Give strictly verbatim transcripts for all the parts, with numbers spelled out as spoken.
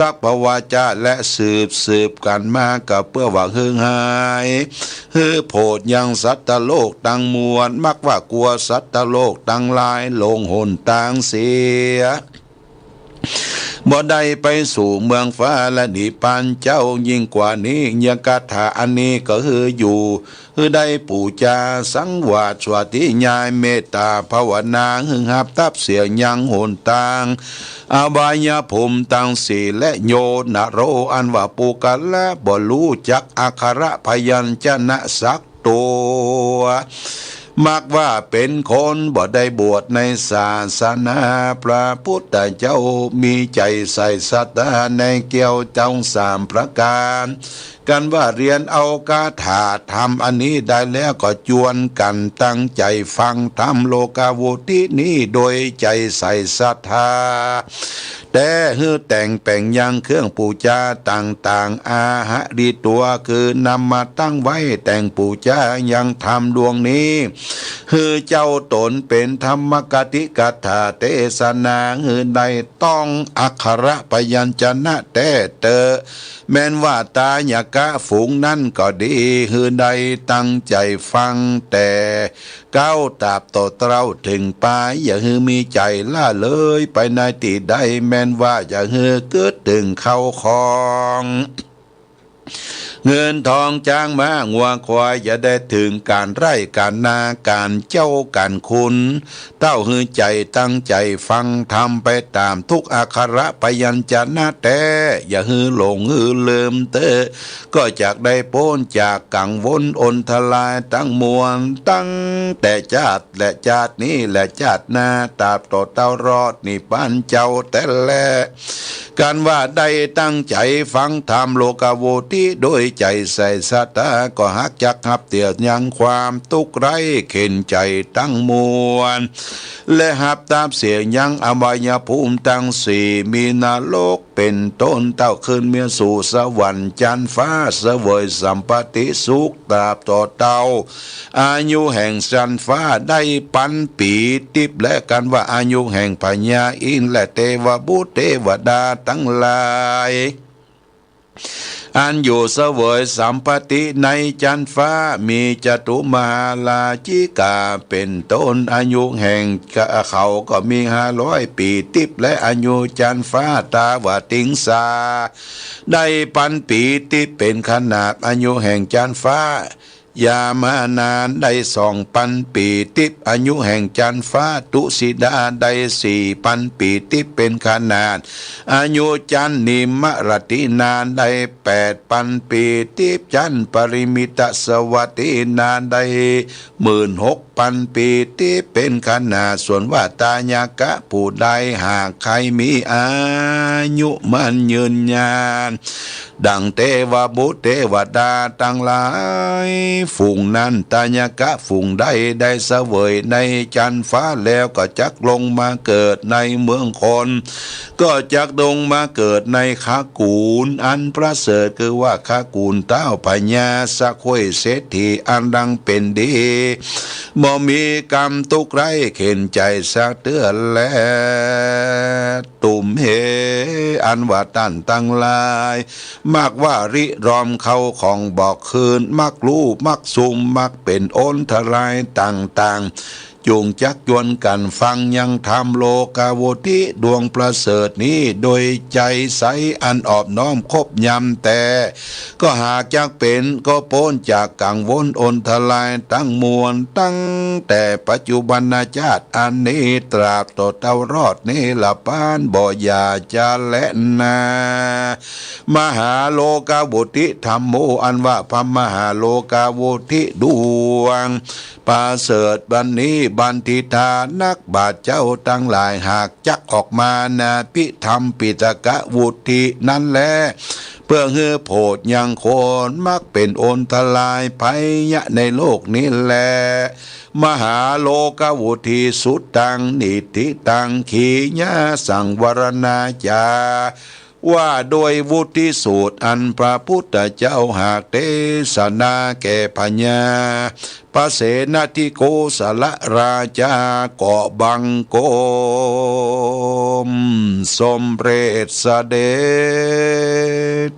รักภวาจา และสืบสืบกั๋นมา ก็เปื้อหวังหื้อหาย หื้อโผดยังสัตว์โลกตังมวล มักว่ากั๋วสัตว์โลกตังหลายหลงหนตางเสีย บ่ได้ไปสู่เมืองฟ้าและนิพพานเจ้า ยิ่งกว่านี้ยังคาถาอันนี้ก็หื้ออยู่ หื้อได้ปู๋จาสังวาสสวาธิญาณเมตตาภาวนา หื้อฮับตั๊บเสียยังหนตาง อบายภูมิตังสี่ และโยนโร อันว่าปุคคละบ่ฮู้จักอักขระพยัญชนะสัก ตั๋ว มักว่าเป๋นคนบ่ได้บวชในศาสนาพระพุทธเจ้า มีใจ๋ใส่ศรัทธาในแก้วเจ้าสามประก๋าน กันว่าเฮียนเอาคาถาธรรมอันนี้ได้แล้วก็จวนกั๋นตั้งใจ๋ฟังธรรมโลกาวุทินี้โดยใจ๋ใส่ศรัทธา แต่หื้อแต่งแปลงยังเครื่องปู๋จาต่างๆ อาหริตั๋ว คือนำมาตั้งไว้แต่งปู๋จายังธรรมดวงนี้ หื้อเจ้าต๋นเป๋นธรรมกติกถาเตสนา หื้อได้ต้องอักขระพยัญชนะแต๊เต๊อะ แม้นว่าทายกะฝูงนั้นก็ดี หื้อได้ตั้งใจ๋ฟังแต่ เก๊าตราบต่อเต้าเถิงปาย อย่าหื้อมีใจ๋ละเลยไปในตี้ใด แม้นว่าอย่าหื้อกึ๊ดเถิงข้าวของ เงินทองจ๊างม้างัวควาย อย่าได้เถิงก๋านไร่ก๋านนาก๋านเจ๊าก๋านคุณ เต้าหื้อใจ๋ตั้งใจ๋ฟังธรรมไปต๋ามทุกอักขระพยัญชนะแต๊ อย่าหื้อหลงหื้อลืมเต๊อะ ก็จักได้ป๊นจากกังวลอนทรายตังมวล ตั้งแต่จาติและจาตินี้และจาติหน้า ตราบต่อเต้ารอดนิพพานเจ้าแต๊แล กันว่าได้ตั้งใจ๋ฟังธรรมโลกาวุทิโดยใจ๋ใส่ศรัทธา ก็หากจักฮับเตี้ยยังความตุ๊กข์ไร้เข็ญใจ๋ตังมวล และฮับตั๊บเสียยังอบายภูมิตังสี่ มีนรก เป๋นต้น เต้าขึ้นเมียสู่สวรรค์จั๊นฟ้า เสวยสัมปติสุขตราบต่อเต้า อายุแห่งจั๊นฟ้าได้ปันปี๋ติ๊บ และกันว่าอายุแห่งพญาอินทร์และเตวบุตรเตวดาตังหลาย อันอยู่เสวยสัมปติในจั๊นฟ้า มีจตุมหาราชิกาเป๋นต้น อายุแห่งเขาก็มีห้าร้อยปี๋ติ๊บ และอายุจั๊นฟ้าตาวติงสา ได้ปันปี๋ติ๊บเป๋นขนาด อายุแห่งจั๊นฟ้า ยามานาได้สองปันปี๋ติ๊บ อายุแห่งจั๊นฟ้า ตุสิดาได้สี่ปันปี๋ติ๊บเป๋นขนาด อายุจั๊นนิมมะรัตตินาได้แปดปันปี๋ติ๊บ จั๊นปริมิตสวัตตินาได้หมื่นหกปันปี๋ติ๊บเป๋นขนาด ส่วนว่าทายกะผู้ใดหากใค่มีอายุมั่นยืนยาน ดังเตวบุตรเตวดาตังหลาย ฝูงนั้น ทายกะฝูงใดได้เสวยในจั๊นฟ้าแล้ว ก็จักลงมาเกิดในเมืองคน ก็จักลงมาเกิดในคากู๋นอันประเสริฐ คือว่าคากู๋นเต้าพญาสะข้วยเศรษฐีอันดังเป๋นดี บ่มีกรรมตุ๊กข์ไร้เข็ญใจ๋สักเตื้อแล ตุมเห อันว่าต้านตังหลาย มักว่าริรอมเข้าของบ่อคืน มักลู่ มักซุ่ม มักเป๋นอนทรายต่างๆ จุ่งจักจวนกั๋นฟังยังธรรมโลกาวุทิดวงประเสริฐนี้ โดยใจ๋ใสอันอ่อนน้อมคบยำแต๊ ก็หากจักเป๋นก็ป๊นจากกังวลอนทรายตังมวล ตั้งแต่ปัจจุบันจาติอันนี้ตราบต่อเต้ารอดนิรพานบ่อย่าจะแลนา มหาโลกาวุทิธัมโม อันว่าพระมหาโลกาวุทิดวงประเสริฐอันนี้ บัณฑิตานักบาชเจ้าตังหลาย หากจักออกมานาภิธรรมปิฎกวุทินั้นแล เปื้อหื้อโผดยังคน มักเป๋นอนทรายภัยยะในโลกนี้แล มหาโลกาวุทิสุตัง นิฏฐิตัง ขีญาสังวรณาจา ว่าโดยวุติสูตรอันพระพุทธเจ้าหากเตสนาแก่พญา พระเสนทิโกศลราชาก็บังคมสมเร็จเสด็จ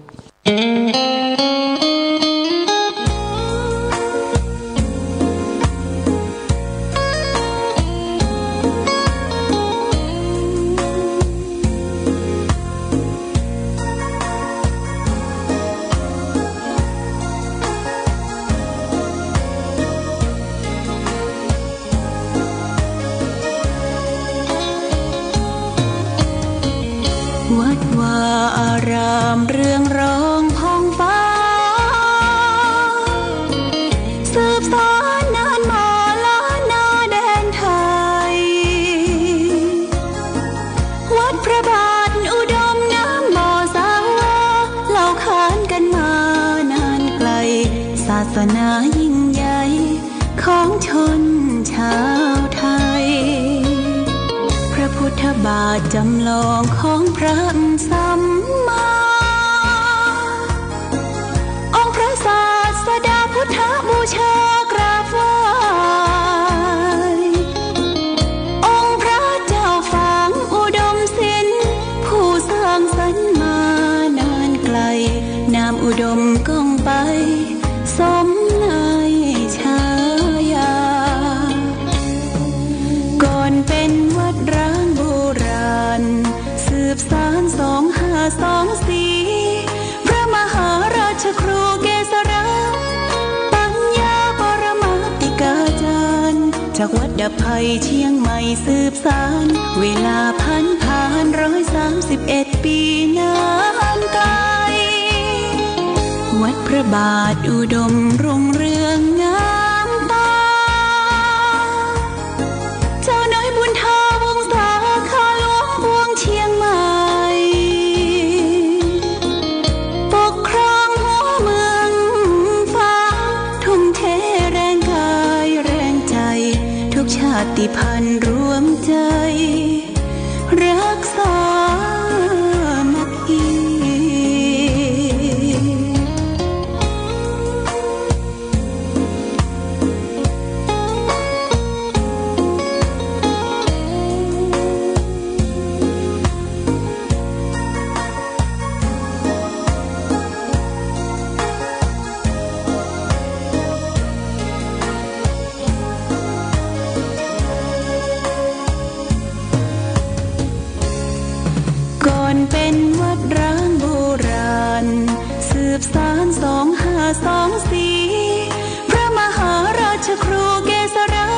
วัดวาอารามเรืองรองผ่องฟ้า สืบสานนานมาล้านนาแดนไทย วัดพระบาทอุดมน้ำบ่อสาว่า เล่าขานกันมานานไกล ศาสนายิ่งใหญ่ของชนชาวไทย พระพุทธบาทจำลองของพระสัมมา องค์พระศาสดาพุทธบูชากราบไหว้ องค์พระเจ้าฝางอุดมศิลป์ ผู้สร้างสรรค์มานานไกล นามอุดมก้องไป สมในฉายา ก่อนเป็นวัดร้างโบราณ สืบสานสองห้าสองสี่ พระมหาราชครูเกษรา ปัญญาปรมาติกาจารย์ จากวัดดับภัยเชียงใหม่สืบสาน เวลาผันผ่านร้อยสามสิบเอ็ดปีนานไกล วัดพระบาทอุดมรุ่งเรืองงามตา เจ้าน้อยบุญทาวงศาข้าหลวงปวงเชียงใหม่ ปกครองหัวเมืองฟ้า ทุ่มเทแรงกายแรงใจ ทุกชาติพันธุ์รวมใจ รักสามัคคี ก่อนเป็นวัดร้างโบราณ สืบสานสองห้าสองสี่ พระมหาราชครูเกษรา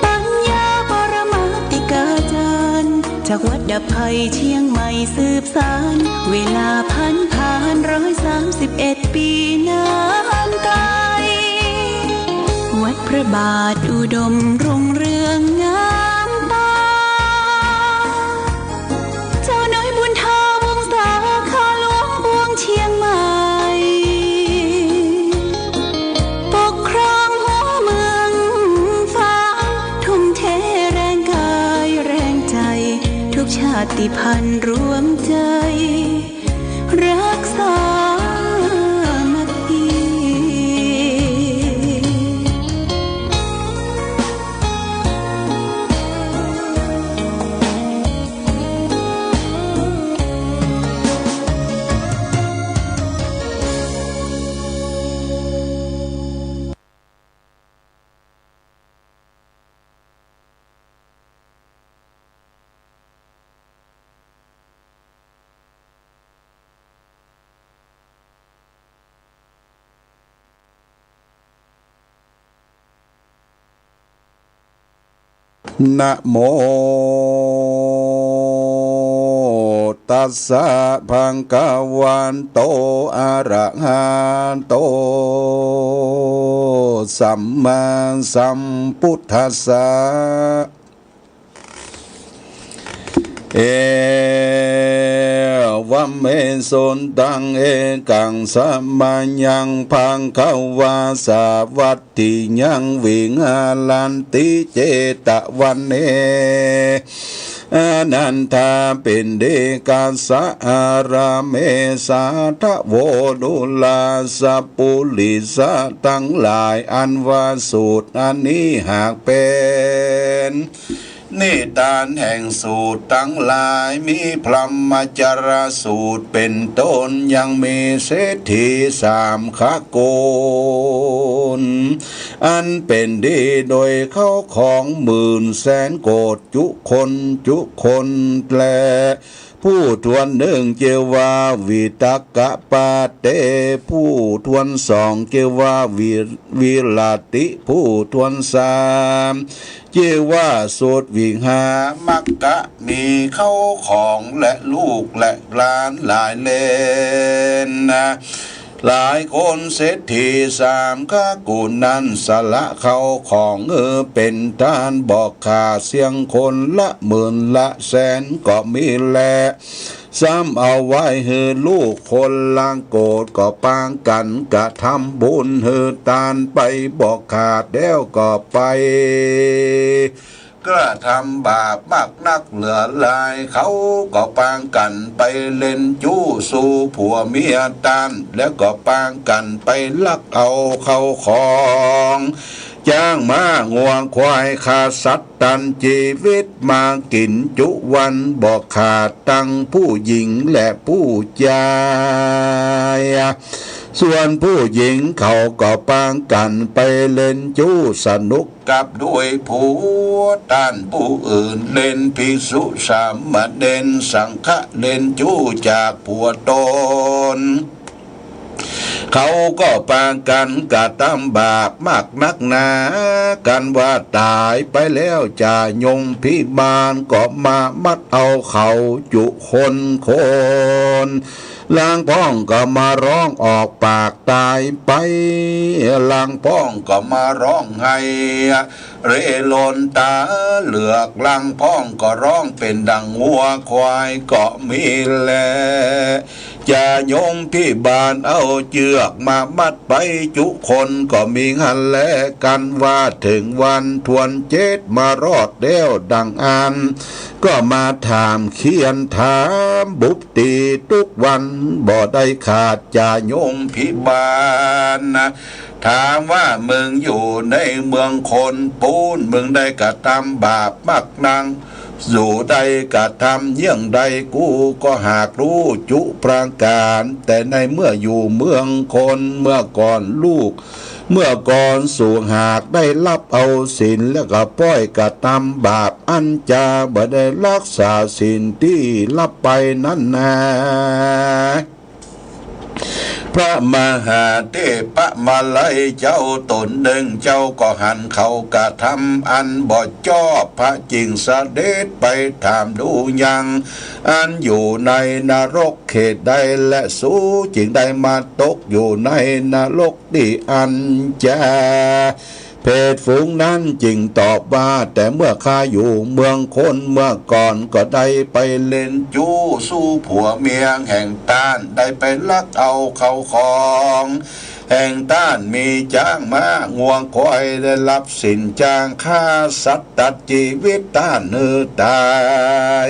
ปัญญาปรมาติกาจารย์ จากวัดดับภัยเชียงใหม่สืบสาน เวลาผันผ่านร้อยสามสิบเอ็ดปีนานไกล วัดพระบาทอุดมรุ่งเรืองงามตา เจ้าน้อยบุญทาวงศาข้าหลวงปวงเชียงใหม่ ปกครองหัวเมืองฟ้า ทุ่มเทแรงกายแรงใจ ทุกชาติพันธุ์รวมใจ รักสามัคคี นะโม ตัสสะ ภะคะวะโต อะระหะโต สัมมาสัมพุทธัสสะ เอวะเม สุตตัง เอกัง สะมะยัง ภะคะวา สาวัตถิยัง วิหารันติ เจตะวะเน อานันทา เป๋นเดชะ กาสะ อาราเมสา ทะโว ดูรา สัปปุริสะตังหลาย อันว่าสูตรอันนี้หากเป๋น นิทานแห่งสูตรตังหลาย มีพรหมจรรย์สูตรเป๋นต้น ยังมีเศรษฐีสามขกุล อันเป๋นดีโดยเข้าของหมื่นแสนโกฏ จุคนจุคนแล ผู้ถ้วนนึ่งจื้อว่าวิตกะปาเต ผู้ถ้วนสองจื้อว่าวิ วิลาติ ผู้ถ้วนสามจื้อว่าสุทวิหา มักกะมีเข้าของและลูกและหลานหลายเลนนา หลายคน เศรษฐีสามขกุลนั้นสละเข้าของหื้อเป๋นต้านบ่ขาดเสี้ยงคนละหมื่นละแสนก็มีแล ซ้ำเอาไว้หื้อลูกคนละโกฏ ก็ปางกั๋นกระทำบุญหื้อตานไปบ่ขาด แล้วก็ไปกระทำบาปมากนักเหลือหลาย เขาก็ปางกั๋นไปเล่นจู้สู่ผัวเมียต้าน แล้วก็ปางกั๋นไปลักเอาเข้าของ จ๊างม้างัวควาย ฆ่าสัตว์ตัดจีวิตมากิ๋นจุวันบ่ขาด ตังผู้หญิงและผู้จาย ส่วนผู้หญิงเขาก็ปางกั๋นไปเล่นจู้สนุกกับด้วยผัวต้านผู้อื่น เล่นภิกษุสามเณรสังฆะ เล่นจู้จากผัวตน เขาก็ปางกั๋นกระทำบาปมากนักหนา กั๋นว่าต๋ายไปแล้วจะยมพิบาลก็มามัดเอาเขาจุคนคน ลางพ่องก็มาฮ้องออกปากต๋ายไป ลางพ่องก็มาฮ้องไห้เร่ร่อนต๋าเหลือก ลางพ่องก็ฮ้องเป๋นดังงัวควายก็มีแล จะยมพิบาลเอาเจื้อกมามัดไปจุคนก็มีหั้นแล กั๋นว่าเถิงวันถ้วนเจ็ดมารอดแล้วดังอั้น ก็มาถามเคียนถามบุบตี๋ตุ๊กวันบ่ได้ขาด จะยมพิบาลนา ถามว่ามึงอยู่ในเมืองคนปู๊น มึงได้กระทำบาปมากนัก สูได้กระทำเยี่ยงใด กูก็หากฮู้จุประก๋าน แต่ในเมื่ออยู่เมืองคน เมื่อก่อนลูก เมื่อก่อนสูหากได้ฮับเอาศีล แล้วก็ป้อยกระทำบาปอันจะบ่ได้ฮักษาศีลตี้ฮับไปนั้นนา พระมหาเถปะมาลัยเจ้าต๋นนึ่ง เจ้าก็หันเขากระทำอันบ่ชอบ พระจึงเสด็จไปถามดูยัง อันอยู่ในนรกเขตใด และสูจึงได้มาตกอยู่ในนรกตี้อันจะ เปรตฝูงนั้นจึงตอบว่า แต่เมื่อข้าอยู่เมืองคนเมื่อก่อนก็ได้ไปเล่นจู้สู่ผัวเมียแห่งต้าน ได้ไปฮักเอาเข้าของแห่งต้าน มีจ๊างม้างัวควาย ได้ฮับศีลจ๊าง ฆ่าสัตว์ตัดจีวิตต้านหื้อต๋าย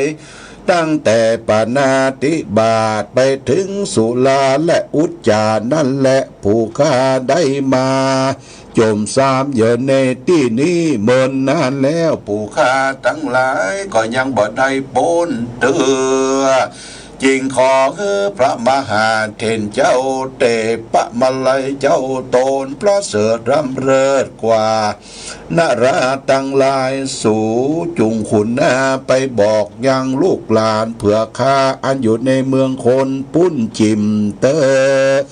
ตั้งแต่ปาณาติบาตไปเถิงสุราและอุจจานั้นแล ผู้ข้าได้มาจมซ้ำอยู่ในตี้นี้เมินนานแล้ว ผู้ข้าตังหลายก็ยังบ่ได้ป๊นเตื้อ จึงขอหื้อพระมหาเถรเจ้าเถปะมาลัยเจ้าต๋นประเสริฐล้ำเลิศกว่า นาราตังหลาย สูจุ่งขุนนาไปบอกยังลูกหลานเผื่อข้าอันอยู่ในเมืองคนปู๊นจิ่มเต๊อะ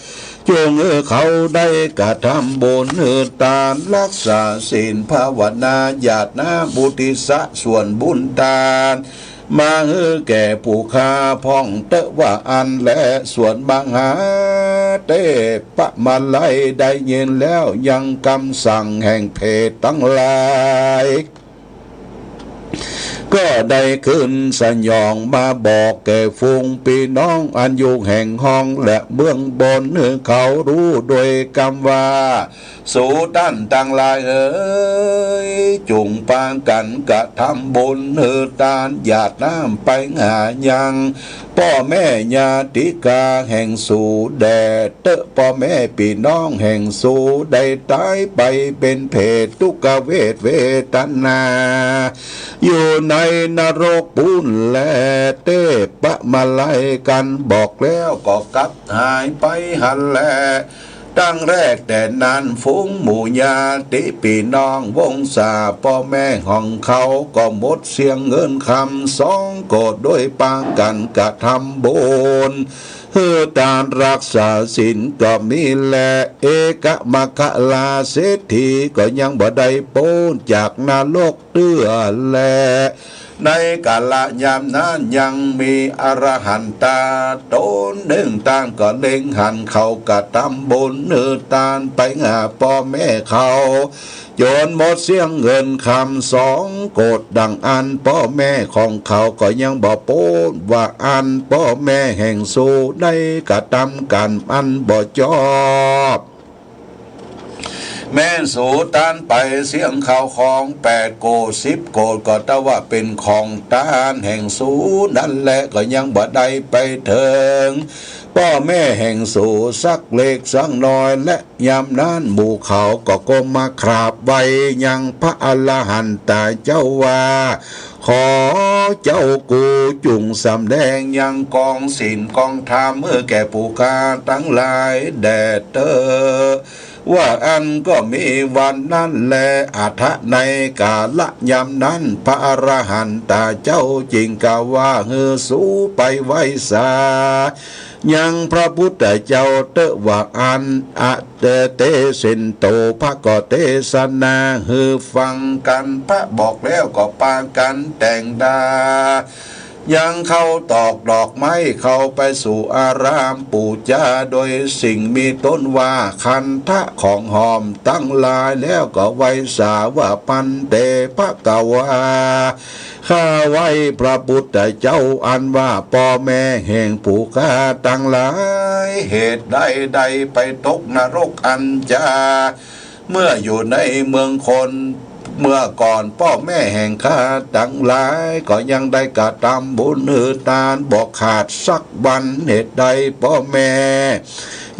จุ่งหื้อเขาได้กระทำบุญหื้อตาน ฮักษาศีลภาวนา หยาดน้ำอุทิศส่วนบุญตาน มาหื้อแก่ผู้ข้าพ่องเต๊อะว่าอั้นแล ส่วนมหาเถปะมาลัยได้ยินแล้วยังกำสั่งแห่งเปรตตังหลาย ก็ได้ขึ้นสยองมาบอกแก่ฝูงปี้น้องอันอยู่แห่งห้องและเมืองบน หื้อเขาฮู้โดยกำว่า สูต้านตังหลายเอ๋ย จุ่งปากั๋นกระทำบุญหื้อตานหยาดน้ำไปหายังป้อแม่ญาติกาแห่งสูแด่เต๊อะ ป้อแม่ปี้น้องแห่งสูได้ต๋ายไปเป๋นเปรตทุกขเวทเวทนา อยู่ในนรกปู้นแล เตปะมาลัยกั๋นบอกแล้วก็กลับหายไปหั้นแล ตั้งแรกแต่นั้นฝูงหมู่ญาติปี้น้องวงศาป้อแม่ของเขาก็หมดเสี้ยงเงินคำสองโกฏ โดยปากั๋นกระทำบุญหื้อตานรักษาศีลก็มีแล เอกมัคคลาเศรษฐีก็ยังบ่ได้ป๊นจากนรกเตื้อแล ในกาละยามนั้นยังมีอรหันตาต๋นนึ่ง ต้านก็เล็งหันเขากระทำบุญหื้อตานไปหาป้อแม่เขา จ๋นหมดเสี้ยงเงินคำสองโกฏ ดังอั้นป้อแม่ของเขาก็ยังบ่ป๊นว่าอั้นป้อแม่แห่งสูได้กระทำก๋รรมอันบ่จอบ แม่นสูตานไปเสี้ยงข้าวของแปดโกฏสิบโกฏ ก็เต้าว่าเป๋นของตานแห่งสูนั้นแล ก็ยังบ่ได้ไปเถิงป้อแม่แห่งสูสักเล็กสักน้อย และยามนั้นหมู่เขาก็ก้มมากราบไหว้ยังพระอรหันตาเจ้าว่า ขอเจ้ากู๋จุ่งสำแดงยังกองศีลกองธรรมหื้อแก่ผู้ข้าตังหลายแด่เต๊อะ ว่าอั้นก็มีวันนั้นแล อัฏฐะในกาละยามนั้น พระอรหันตาเจ้าจึงกล่าวว่า หื้อสูไปไหว้สายังพระพุทธเจ้าเต๊อะ ว่าอั้น อะเตเสนโต พระก็เตสนาหื้อฟังกั๋น พระบอกแล้วก็ปากั๋นแต่งดา ยังเข้าตอกดอกไม้เข้าไปสู่อารามปู๋จาโดยสิ่งมีต้นว่าคันธะของหอมตังหลาย แล้วก็ไหว้สาว่า ภันเต ภะคะวา ข้าไหว้พระพุทธเจ้าอันว่าป้อแม่แห่งผู้ข้าตังหลาย เหตุใดได้ไปตกนรกอันจา เมื่ออยู่ในเมืองคน เมื่อก่อนป้อแม่แห่งข้าตังหลายก็ยังได้กระทำบุญหื้อตานบ่ขาดสักวัน เหตุใดป้อแม่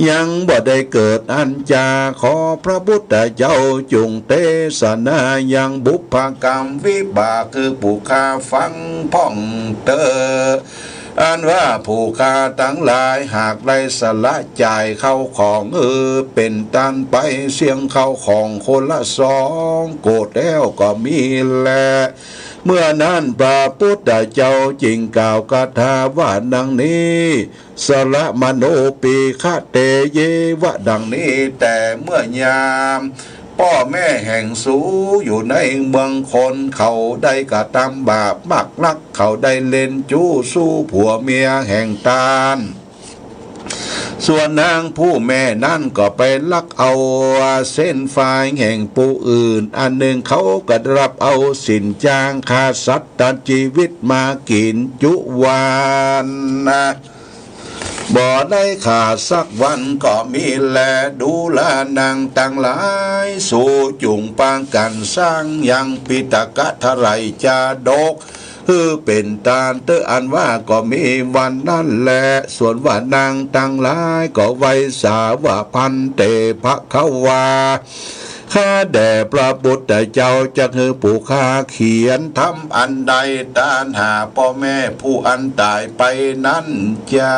ยังบ่ได้เกิดอันจา ขอพระพุทธเจ้าจุ่งเตสนายังบุพกรรมวิบาก คือผู้ข้าฟังพ่องเต๊อะ อันว่าผู้ข้าตังหลายหากได้สละจ่ายเข้าของหื้อเป๋นตานไปเสี้ยงเข้าของคนละสองโกฏแล้วก็มีแล เมื่อนั้นพระพุทธเจ้าจึงกล่าวคาถาว่าดังนี้ สระมโนปีฆะเตเยวะ ดังนี้แต่เมื่อยาม ป้อแม่แห่งสูอยู่ในเมืองคนเขาได้กระทำบาปมากนัก เขาได้เล่นจู้สู้ผัวเมียแห่งตาน ส่วนนางผู้แม่นั้นก็ไปลักเอาเส้นฟายแห่งผู้อื่น อันหนึ่งเขาก็ได้รับเอาศีลจ้างฆ่าสัตว์ตัดจีวิตมากิ๋นจุวันนะ บ่ได้ขาดสักวันก็มีแล ดูรานังตังหลาย สูจุ่งปากั๋นสร้างยังปิฎกะไตรยจาดก หื้อเป๋นตานเต๊อะ อันว่าก็มีวันนั้นแล ส่วนว่านังตังหลายก็ไหว้สาว่า ภันเต ภะคะวา ข้าแด่พระพุทธเจ้าจักหื้อผู้ข้าเขียนธรรมอันใดตานหาป้อแม่ผู้อันต๋ายไปนั้นจา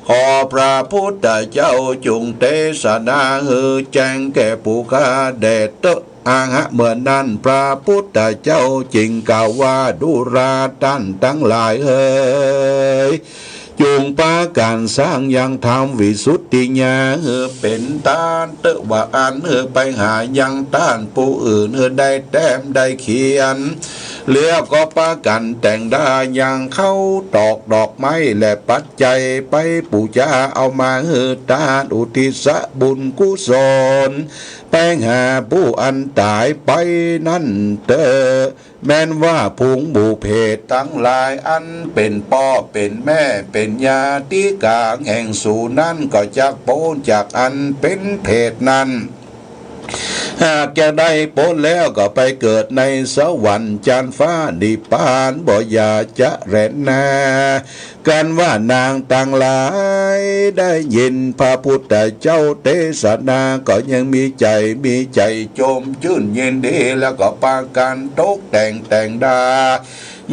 ขอพระพุทธเจ้าจุ่งเตสนาหื้อแจ้งแก่ผู้ข้าแด่เต๊อะ อะหะ เมื่อนั้นพระพุทธเจ้าจึงกล่าวว่า ดูราต้านตังหลายเอ๋ย จุ่งปากั๋นสร้างยังธรรมวิสุทธิญาณหื้อเป๋นตานเต๊อะ ว่าอั้นหื้อไปหายังต้านผู้อื่นหื้อได้แต้มได้เขียน แล้วก็ปากั๋นแต่งดายังข้าวตอกดอกไม้และปัจจัยไปปู๋จา เอามาหื้อตานอุทิศบุญกุศลไปหาผู้อันต๋ายไปนั้นเต๊อะ แม้นว่าฝูงหมู่เปรตตังหลายอันเป๋นป้อเป๋นแม่เป๋นญาติก๋างแห่งสูนั้นก็จักป๊นจากอันเป๋นเปรตนั้น หากจะได้ป๊นแล้วก็ไปเกิดในสวรรค์จันทร์ฟ้านิพพานบ่อย่าจะแลนา กันว่านางตังหลายได้ยินพระพุทธเจ้าเตสนาก็ยังมีใจ๋ มีใจ๋จมจื้นยินดี แล้วก็ปากั๋นตกแต่งแต่งดา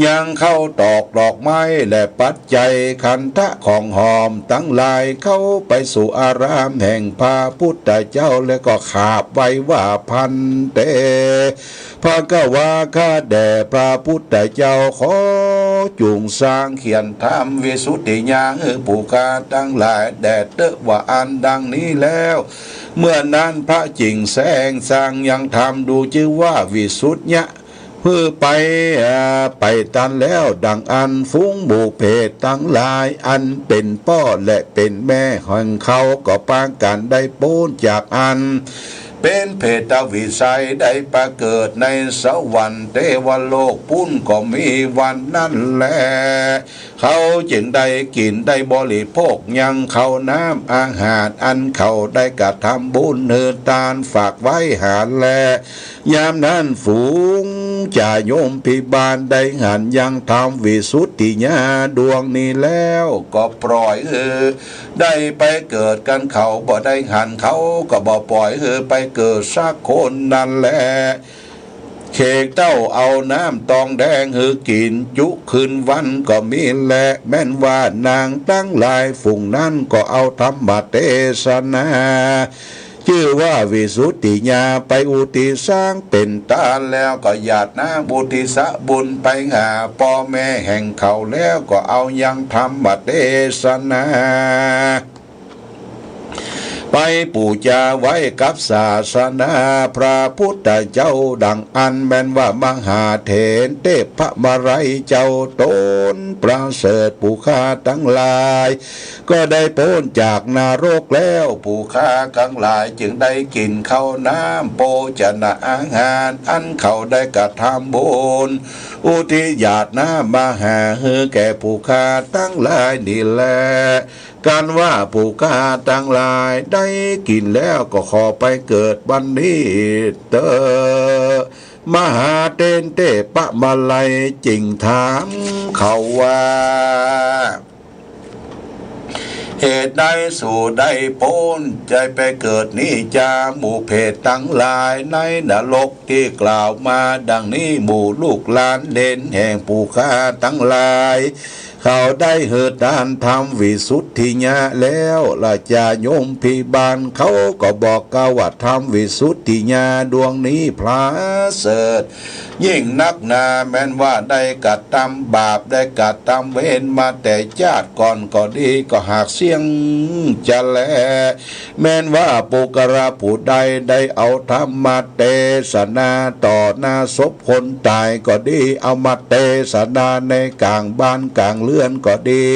ยังข้าวตอกดอกไม้และปัจจัยขันธะของหอมตังหลายเข้าไปสู่อารามแห่งพระพุทธเจ้า แล้วก็ขาบไหว้ว่า ภันเต ภะคะวา ข้าแด่พระพุทธเจ้า ขอจุ่งสร้างเขียนธรรมวิสุทธิญาณหื้อผู้ข้าตังหลายแด่เต๊อะ ว่าอั้นดังนี้แล้ว เมื่อนั้นพระจิ่งแสดงสร้างยังธรรมดูจื้อว่าวิสุทธิญาณ หื้อไป อ่า ไปตันแล้ว ดังอั้นฝูงหมู่เปรตตังหลายอันเป๋นป้อและเป๋นแม่แห่งเขาก็ปากั๋นได้ป๊นจากอันเป๋นเปรตวิสัย ได้ไปเกิดในสวรรค์เตวโลกปู๊นก็มี วันนั้นแล เขาจึงได้กิ๋นได้บริโภคยังข้าวน้ำอาหารอันเขาได้กระทำบุญหื้อตานฝากไว้หาแล ยามนั้นฝูงจาโยมพิบาลได้หันยังธรรมวิสุทธิญาณดวงนี้แล้วก็ปล่อยหื้อได้ไปเกิดกั๋น เขาบ่ได้หัน เขาก็บ่ปล่อยหื้อไปเกิดสักคนนั้นแล เขกเต้าเอาน้ำตองแดงหื้อกิ๋นจุคืนวันก็มีแล แม้นว่านางตังหลายฝูงนั้นก็เอาธรรมเตสนา จื้อว่าวิสุทธิญาณไปอุทิศสร้างเป๋นตานแล้วก็หยาดน้ำอุทิศบุญไปหาป้อแม่แห่งเขา แล้วก็เอายังธรรมเตสนา ไปปู๋จาไหว้กับศาสนาพระพุทธเจ้าดังอั้น แม้นว่ามหาเถรเตพมาลัยเจ้าต๋นประเสริฐผู้ข้าตังหลาย ก็ได้ป๊นจากนรกแล้ว ผู้ข้าตังหลายจึงได้กิ๋นข้าวน้ำโภชนะอาหารอันเขาได้กระทำบุญอุทิศหยาดน้ำมาหาหื้อแก่ผู้ข้าตังหลายนี้แล กันว่าผู้ข้าตังหลายได้กิ๋นแล้วก็ขอไปเกิดบัดนี้เต๊อะ มหาเถรเตพมาลัยจึงถามเขาว่า เหตุใดสูได้ป๊นจะไปเกิดนี้จา หมู่เปรตตังหลายในนรกตี้กล่าวมาดังนี้ หมู่ลูกหลานเหลนแห่งผู้ข้าตังหลาย เขาได้หื้อตานธรรมวิสุทธิญาณแล้ว ราชาโยมพิบาลเขาก็บอกกล่าวว่าธรรมวิสุทธิญาณดวงนี้ประเสริฐยิ่งนักหนา แม้นว่าได้กระทำบาปได้กระทำเวรมาแต่จาติก่อนก็ดี ก็หากเสี้ยงจะแล แม้นว่าปุคคละผู้ใดได้เอาธรรมเตสนาต่อหน้าศพคนต๋ายก็ดี เอามาเตสนาในก๋างบ้านก๋างเฮือนก็ดี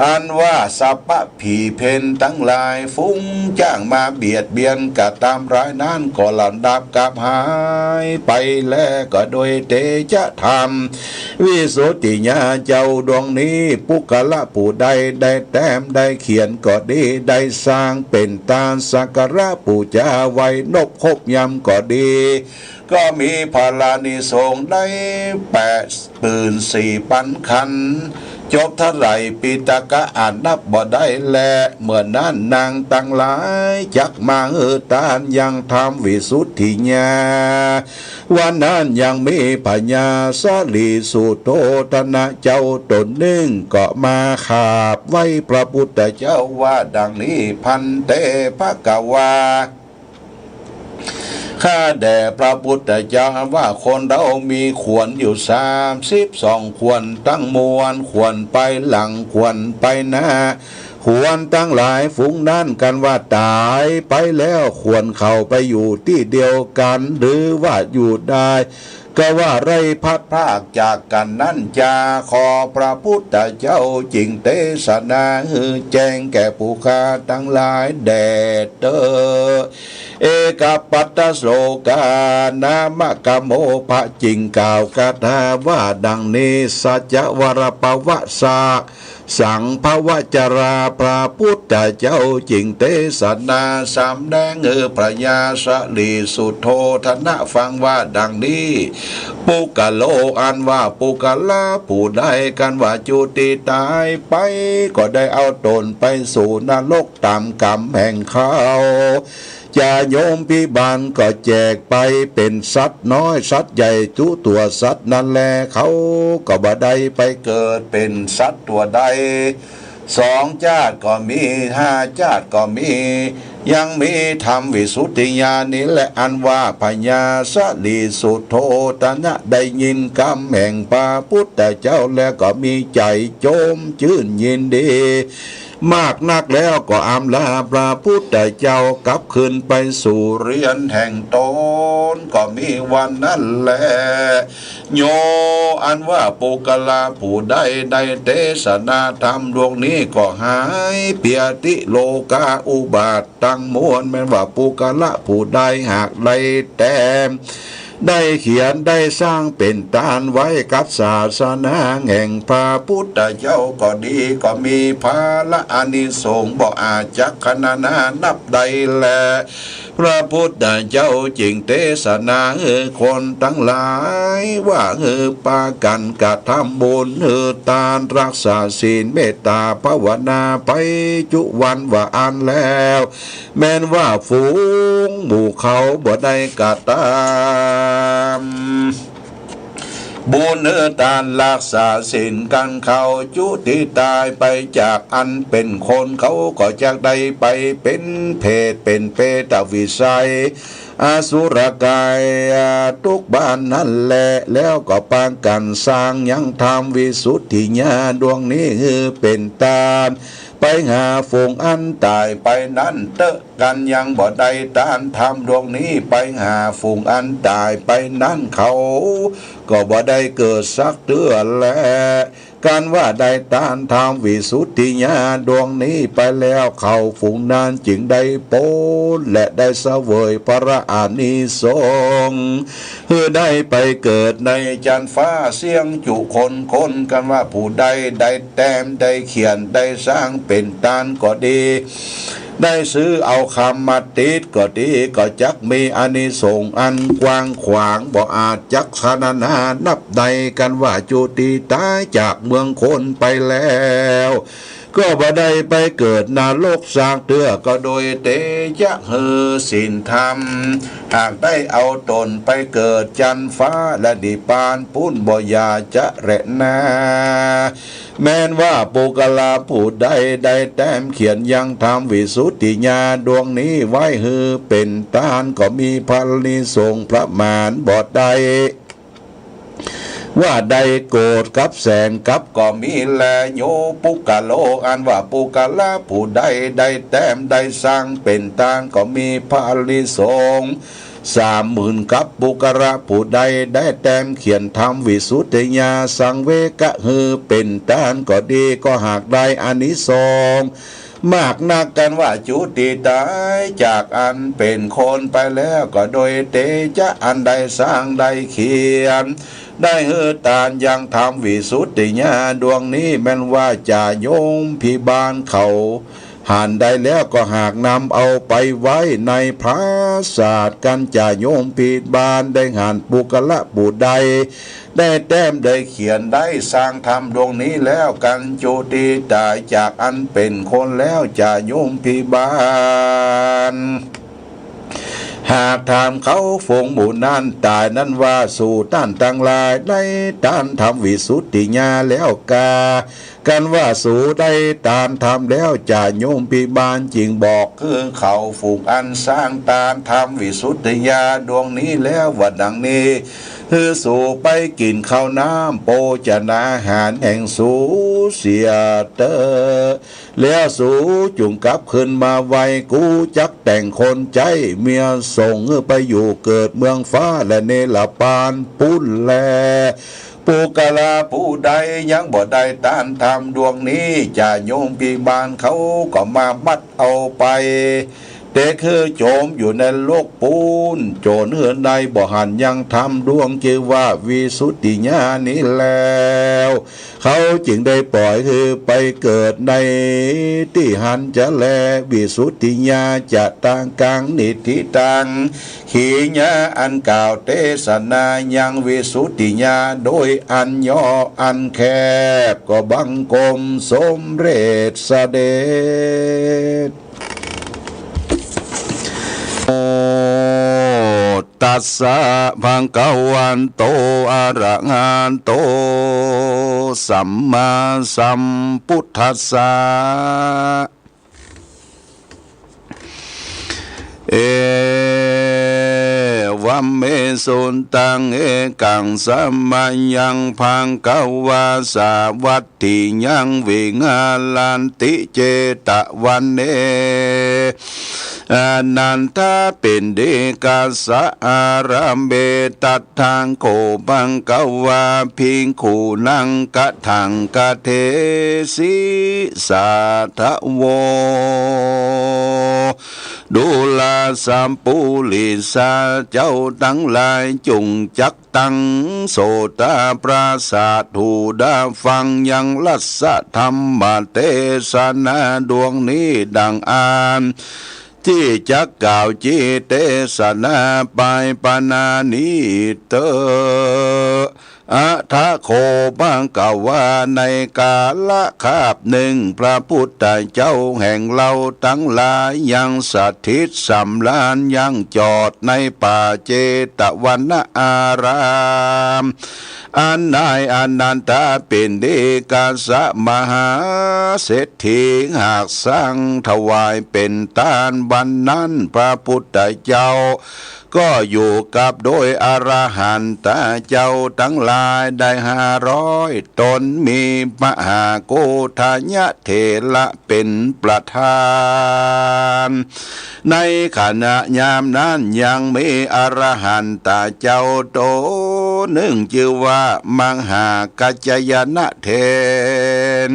อันว่าสัพพะผีเปรตตังหลายฝูงจ้างมาเบียดเบียนกระทำร้ายนั้นก็สลัดดับกับหายไปแล ก็โดยเตชะธรรมวิสุทธิญาณเจ้าดวงนี้ ปุคคละผู้ใดได้แต้มได้เขียนก็ดี ได้สร้างเป๋นตานสักการะปู๋จาไว้นบครบยามก็ดี ก็มีผลานิสงส์ได้แปดหมื่นสี่ปันขันธ์ จบเท่าไหร่ปิฎกะอันนับบ่ได้แล เมื่อนั้นนางตังหลายจักมาหื้อตานยังธรรมวิสุทธิญาณ วันนั้นยังมีพญาสลีสุโธธนะเจ้าต๋นนึ่งก็มาขาบไหว้พระพุทธเจ้าว่าดังนี้ ภันเต ภะคะวา ข้าแด่พระพุทธเจ้าว่าคนเฮามีขวัญอยู่สามสิบสองขวัญทั้งมวล ขวัญไปหลัง ขวัญไปหน้า ขวัญตังหลายฝูงนั้นกันว่าต๋ายไปแล้ว ขวัญเขาไปอยู่ตี้เดียวกั๋น หรือว่าอยู่ได้ ก็ว่าไร้พลัดพรากจากกั๋นนั้นจา ขอพระพุทธเจ้าจึงเตสนาหื้อแจ้งแก่ผู้ข้าตังหลายแด่เต๊อะ เอกัปปัตตโสกา นามะกะโม พระจึงกล่าวคาถาว่าดังนี้ สัจจวรปวสะ สังภวจรา พระพุทธเจ้าจึงเตสนาสำแดงหื้อพญาสริสุทโธทนะฟังว่าดังนี้ ปุคคโล อันว่าปุคคละผู้ใด กันว่าจุติต๋ายไป ก็ได้เอาต๋นไปสู่นรกต๋ามกรรมแห่งเขา จะยมพิบาลก็แจกไปเป๋นสัตว์น้อยสัตว์ใหญ่ทุกตั๋วสัตว์นั้นแล เขาก็บ่ได้ไปเกิดเป๋นสัตว์ตั๋วใด สองจาติก็มี ห้าจาติก็มี ยังมีธรรมวิสุทธิญาณนี้แล อันว่าพญาสริสุทโธทนะได้ยินกำแห่งพระพุทธเจ้าแล้วก็มีใจ๋จมจื้นยินดี มากนักแล้วก็อำลาพระพุทธเจ้ากลับคืนไปสู่เฮือนแห่งต๋น ก็มีวันนั้นแล โย อันว่าปุคคละผู้ใดได้เตสนาธรรมดวงนี้ก็หายเปียธิโรคาอุบาทตังมวล แม่นว่าปุคคละผู้ใดหากได้แต้ม ได้เขียน ได้สร้างเป๋นตานไว้กับศาสนาแห่งพระพุทธเจ้าก็ดี ก็มีผละอานิสงส์บ่อาจจักขรรณนานับได้แล พระพุทธเจ้าจึงเตสนาหื้อคนตังหลายว่าหื้อปากั๋นกระทำบุญหื้อตาน รักษาศีล เมตต๋าภาวนาไปจุวันว่าอั้นแล้ว แม่นว่าฝูงหมู่เขาบ่ได้กระทำบุญหื้อตาน รักษาศีลกั๋น เขาจุติต๋ายไปจากอันเป๋นคน เขาก็จักได้ไปเป๋นเปรต เป๋นเปรตวิสัย อสุรกาย ตุ๊กบ้านนั้นแล แล้วก็ปากั๋นสร้างยังธรรมวิสุทธิญาณดวงนี้หื้อเป๋นตาน ไปหาฝูงอันต๋ายไปนั้นเต๊อะ กันยังบ่ได้ตานธรรมดวงนี้ไปหาฝูงอันต๋ายไปนั้น เขาก็บ่ได้เกิดสักเตื้อแล กันว่าได้ตานธรรมวิสุทธิญาณดวงนี้ไปแล้ว เขาฝูงนั้นจึงได้ป๊นและได้เสวยผละอานิสงส์ หื้อได้ไปเกิดในจั๊นฟ้าเสี้ยงจุคนคน กันว่าผู้ใดได้แต้มได้เขียน ได้สร้างเป๋นตานก็ดี ได้ซื้อเอาคำมาติดก็ดี ก็จักมีอานิสงส์อันกว้างขวาง บ่อาจจักขรรณนานับได้ กันว่าจุติต๋ายจากเมืองคนไปแล้ว ก็บ่ได้ไปเกิดนรกสักเตื้อ ก็โดยเตจะหื้อศีลธรรม หากได้เอาต๋นไปเกิดจั๊นฟ้าและนิพพานปู๊นบ่อย่าจะแลนา แม้นว่าปุคคละผู้ใดได้แต้มเขียนยังธรรมวิสุทธิญาณดวงนี้ไว้หื้อเป๋นตาน ก็มีผละอานิสงส์ประมาณบ่ได้ ว่าได้โกฏกับแสนกับก็มีแล โย ปุคคโล อันว่าปุคคละผู้ใดได้แต้มได้สร้างเป๋นตาน ก็มีผละอานิสงส์สามหมื่นกับ ปุคคละผู้ใดได้แต้มเขียนธรรมวิสุทธิญาณสังเวคหื้อเป๋นตานก็ดี ก็หากได้อานิสงส์ มากนัก กันว่าจุติต๋ายจากอันเป๋นคนไปแล้ว ก็โดยเตจะอันได้สร้างได้เขียน ได้หื้อตานยังธรรมวิสุทธิญาณดวงนี้ แม้นว่าจะยมพิบาลเขาหันได้แล้ว ก็หากนำเอาไปไว้ในปราสาท กันจะยมพิบาลได้หันปุคคละผู้ใด ได้แต้มได้เขียนได้สร้างธรรมดวงนี้แล้ว กันจุติต๋ายจากอันเป๋นคนแล้วจะยมพิบาล หากถามเขาฝูงหมู่นั้นต๋ายนั้นว่า สูต้านตังหลายได้ตานธรรมวิสุทธิญาณแล้วกา กันว่าสูได้ตานธรรมแล้ว จะโยมพิบาลจึงบอกคือเขาฝูงอันสร้างตานธรรมวิสุทธิญาณดวงนี้แล้วว่าดังนี้ คือสูไปกิ๋นข้าวน้ำโภชนาหารแห่งสูเสียเต๊อะ แล้วสูจุ่งกลับคืนมาไว กูจักแต่งคนใจ๊เมียส่งหื้อไปอยู่เกิดเมืองฟ้าและเนรปานปู้นแล ปุคคละผู้ใดยังบ่ได้ตานธรรมดวงนี้ จะโยมพิบาลเขาก็มามัดเอาไป เต๊ะหื้อโจมอยู่ในนรกปู้น โจรหื้อได้บ่หันยังธรรมดวงจื้อว่าวิสุทธิญาณนี้แล้ว เขาจึงได้ปล่อยหื้อไปเกิดในตี้หั้นจะแล วิสุทธิญาณจะตัง กัง นิฏฐิตัง ขีญาอันกล่าวเตสนายังวิสุทธิญาณโดยอันย่ออันแคบ ก็บังคมสมเร็จเสด็จ โม ตัสสะ ภะคะวะโต อะระหะโต สัมมาสัมพุทธัสสะ เอวัมเม สุตตัง เอกัง สะมะยัง ภะคะวา สาวัตถิยัง วิหารันติ เจตะวะเน อะนันทะปิณฑิกะสะ อารามเม ตัตถะโข ภะคะวา ภิกขุนัง กะถัง กะเทสิ สาธะโว ดูราสะปุริสะ เจ้าตังหลายจุ่งจัก ตัง โสตะ ประสาท หูได้ฟังยัง รัสสะ ธรรมเตสนาดวงนี้ดังอั้น ตี้จักกล่าวจิตเตสนาไป ปะนานี้เต๊อะ อะถะโข ภะคะวา ในกาละคาบนึ่ง พระพุทธเจ้าแห่งเฮาตังหลายยังสถิตสำราญยังจอดในป่าเจตะวะนะอาราม อันนายอะนันทะปิณฑิกะสะมหาเศรษฐีหากสังถวายเป๋นตาน วันนั้นพระพุทธเจ้า ก็อยู่กับโดยอรหันตะเจ้าตังหลายได้ห้าร้อยต๋น มีมหาโกฏัญญะเถระเป๋นประธาน ในขณะยามนั้นยังมีอรหันตะเจ้าต๋นนึ่งจื้อว่ามหากัจจายนะเถร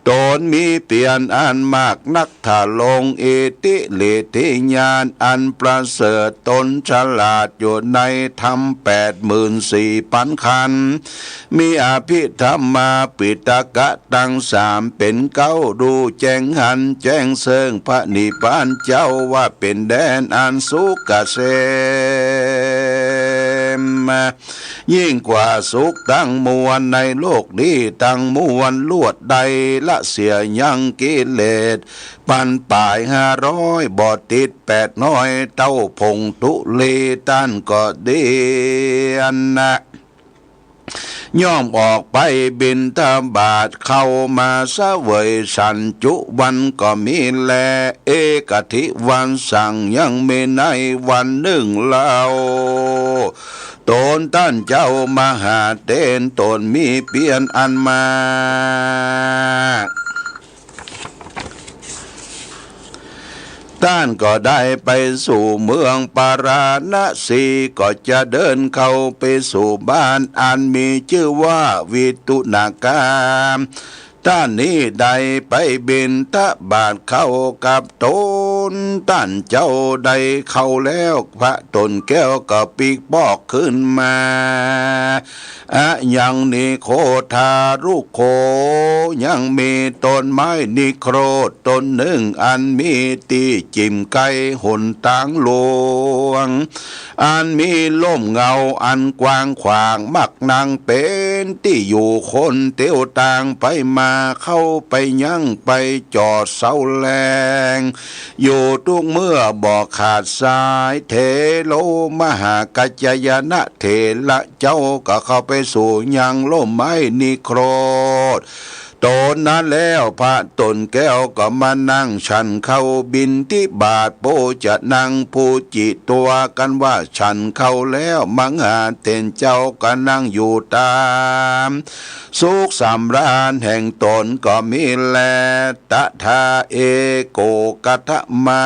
ต๋นมีเปียรอันมากนัก ถ้าลงอิทธิฤทธิญาณอันประเสริฐ ต๋นฉลาดอยู่ในธรรมแปดหมื่นสี่ปันขันธ์ มีอภิธรรมาปิฎกะตังสามเป๋นเก๊า ฮู้แจ้งหันแจ้งเซิ่งพระนิพพานเจ้าว่าเป๋นแดนอันสุขเกษม ยิ่งกว่าสุขตังมวลในโลกนี้ตังมวล ลวดได้ละเสียยังกิเลส ปันป๋ายห้าร้อย บ่ติดแปดน้อย เต้าผงธุลี ต้านก็ดีอันนะ ย่อมออกไปบิณฑบาต เข้ามาเสวยฉันจุวันก็มีแล เอกัฏฐิวัสสัง ยังมีในวันนึ่งเล่า ต๋นต้านเจ้ามหาเถร ต๋นมีเปียรอันมาก ต้านก็ได้ไปสู่เมืองปาราณสี ก็จะเดินเข้าไปสู่บ้านอันมีจื้อว่าวิตุณากาม ต้านนี้ได้ไปบิณฑบาตเข้ากับต๋นต้านเจ้าได้เข้าแล้ว พระต๋นแก้วก็ปิ๊กบอกขึ้นมา อะยังนิโคทารุโข ยังมีต้นไม้นิโครธต้นนึ่ง อันมีตี้จิ่มใก้หนตางหลวง อันมีร่มเงาอันกว้างขวาง มักนังเป๋นตี้อยู่คนเตียวตางไปมา เข้าไปยังไปจอดเซาแลง อยู่กู้เมื่อบ่ขาดสาย เถโรมหากัจจายนะเถระเจ้าก็เข้าไปสู่ยังร่มไม้นิโครธ ต๋นนั้นแล้ว พระต้นแก้วก็มานั่งฉันข้าวบิณฑบาต โภชนัง ภูจิตวา กันว่าฉันข้าวแล้ว มังหาเถรเจ้าก็นั่งอยู่ต๋ามสุขสำราญแห่งต๋นก็มีแล ตถา เอโก กัตถมา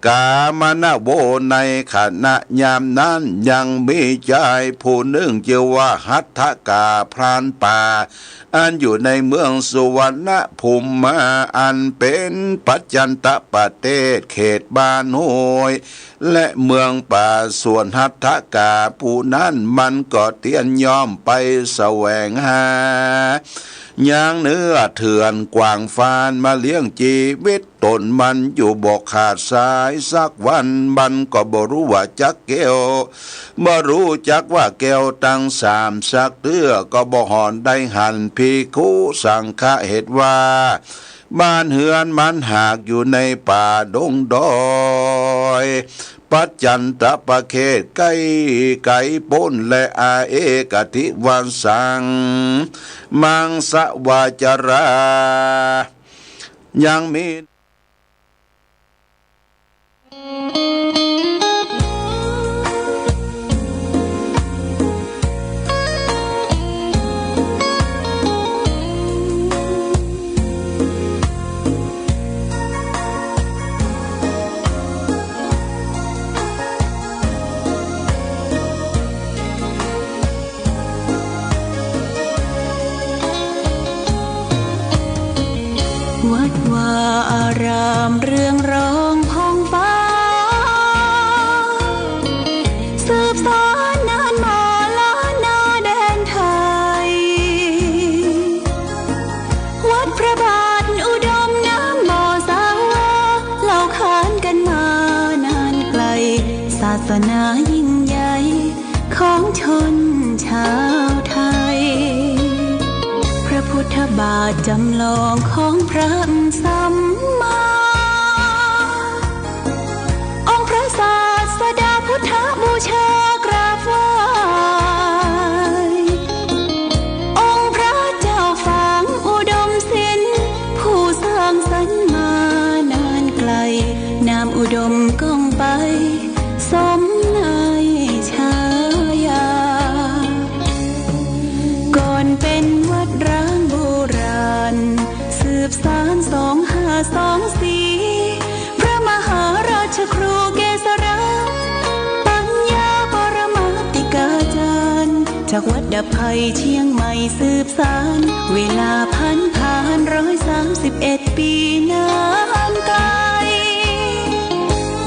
กามนโว ในขณะยามนั้นยังมีจายผู้นึ่งจื้อว่าหัตถกา พรานป่า อันอยู่ในเมืองสุวรรณภูมิมา อันเป๋นปัจจันตประเทศ เขตบ้านห้วย และเมืองป่า ส่วนหัตถกาผู้นั้นมันก็เตียนย่อมไปแสวงหา ยังเนื้อเถื่อนกว้างฟานมาเลี้ยงจีวิต ต๋นมันอยู่บ่ขาดสาย สักวันมันก็บ่ฮู้ว่าจักแก้ว บ่ฮู้จักว่าแก้วตังสาม สักเตื้อก็บ่หอนได้หันภิกขุสังฆะ เหตุว่าบ้านเฮือนมันหากอยู่ในป่าดงดอย ปัจจันตประเทศไก๋ไก๋ป๊นแล อาเอกัตถิวัสสัง มังสวาจารา ยังมี วัดวาอารามเรืองรองผ่องฟ้า สืบสานนานมาล้านนาแดนไทย วัดพระบาทอุดมน้ำบ่อสา เล่าขานกันมานานไกล ศาสนายิ่งใหญ่ของชนชาวไทย พระพุทธบาทจำลองของพระสัมมา องค์พระศาสดาพุทธบูชากราบไหว้ องค์พระเจ้าฝางอุดมศิลป์ ผู้สร้างสรรค์มานานไกล นามอุดมก้องไป สมในฉายา ก่อนเป็นวัดร้างโบราณ สืบสานสองห้าสองสี่ พระมหาราชครูเกษรา ปัญญาปรมาติกาจารย์ จากวัดดับภัยเชียงใหม่สืบสาน เวลาผันผ่านร้อยสามสิบเอ็ดปีนานไกล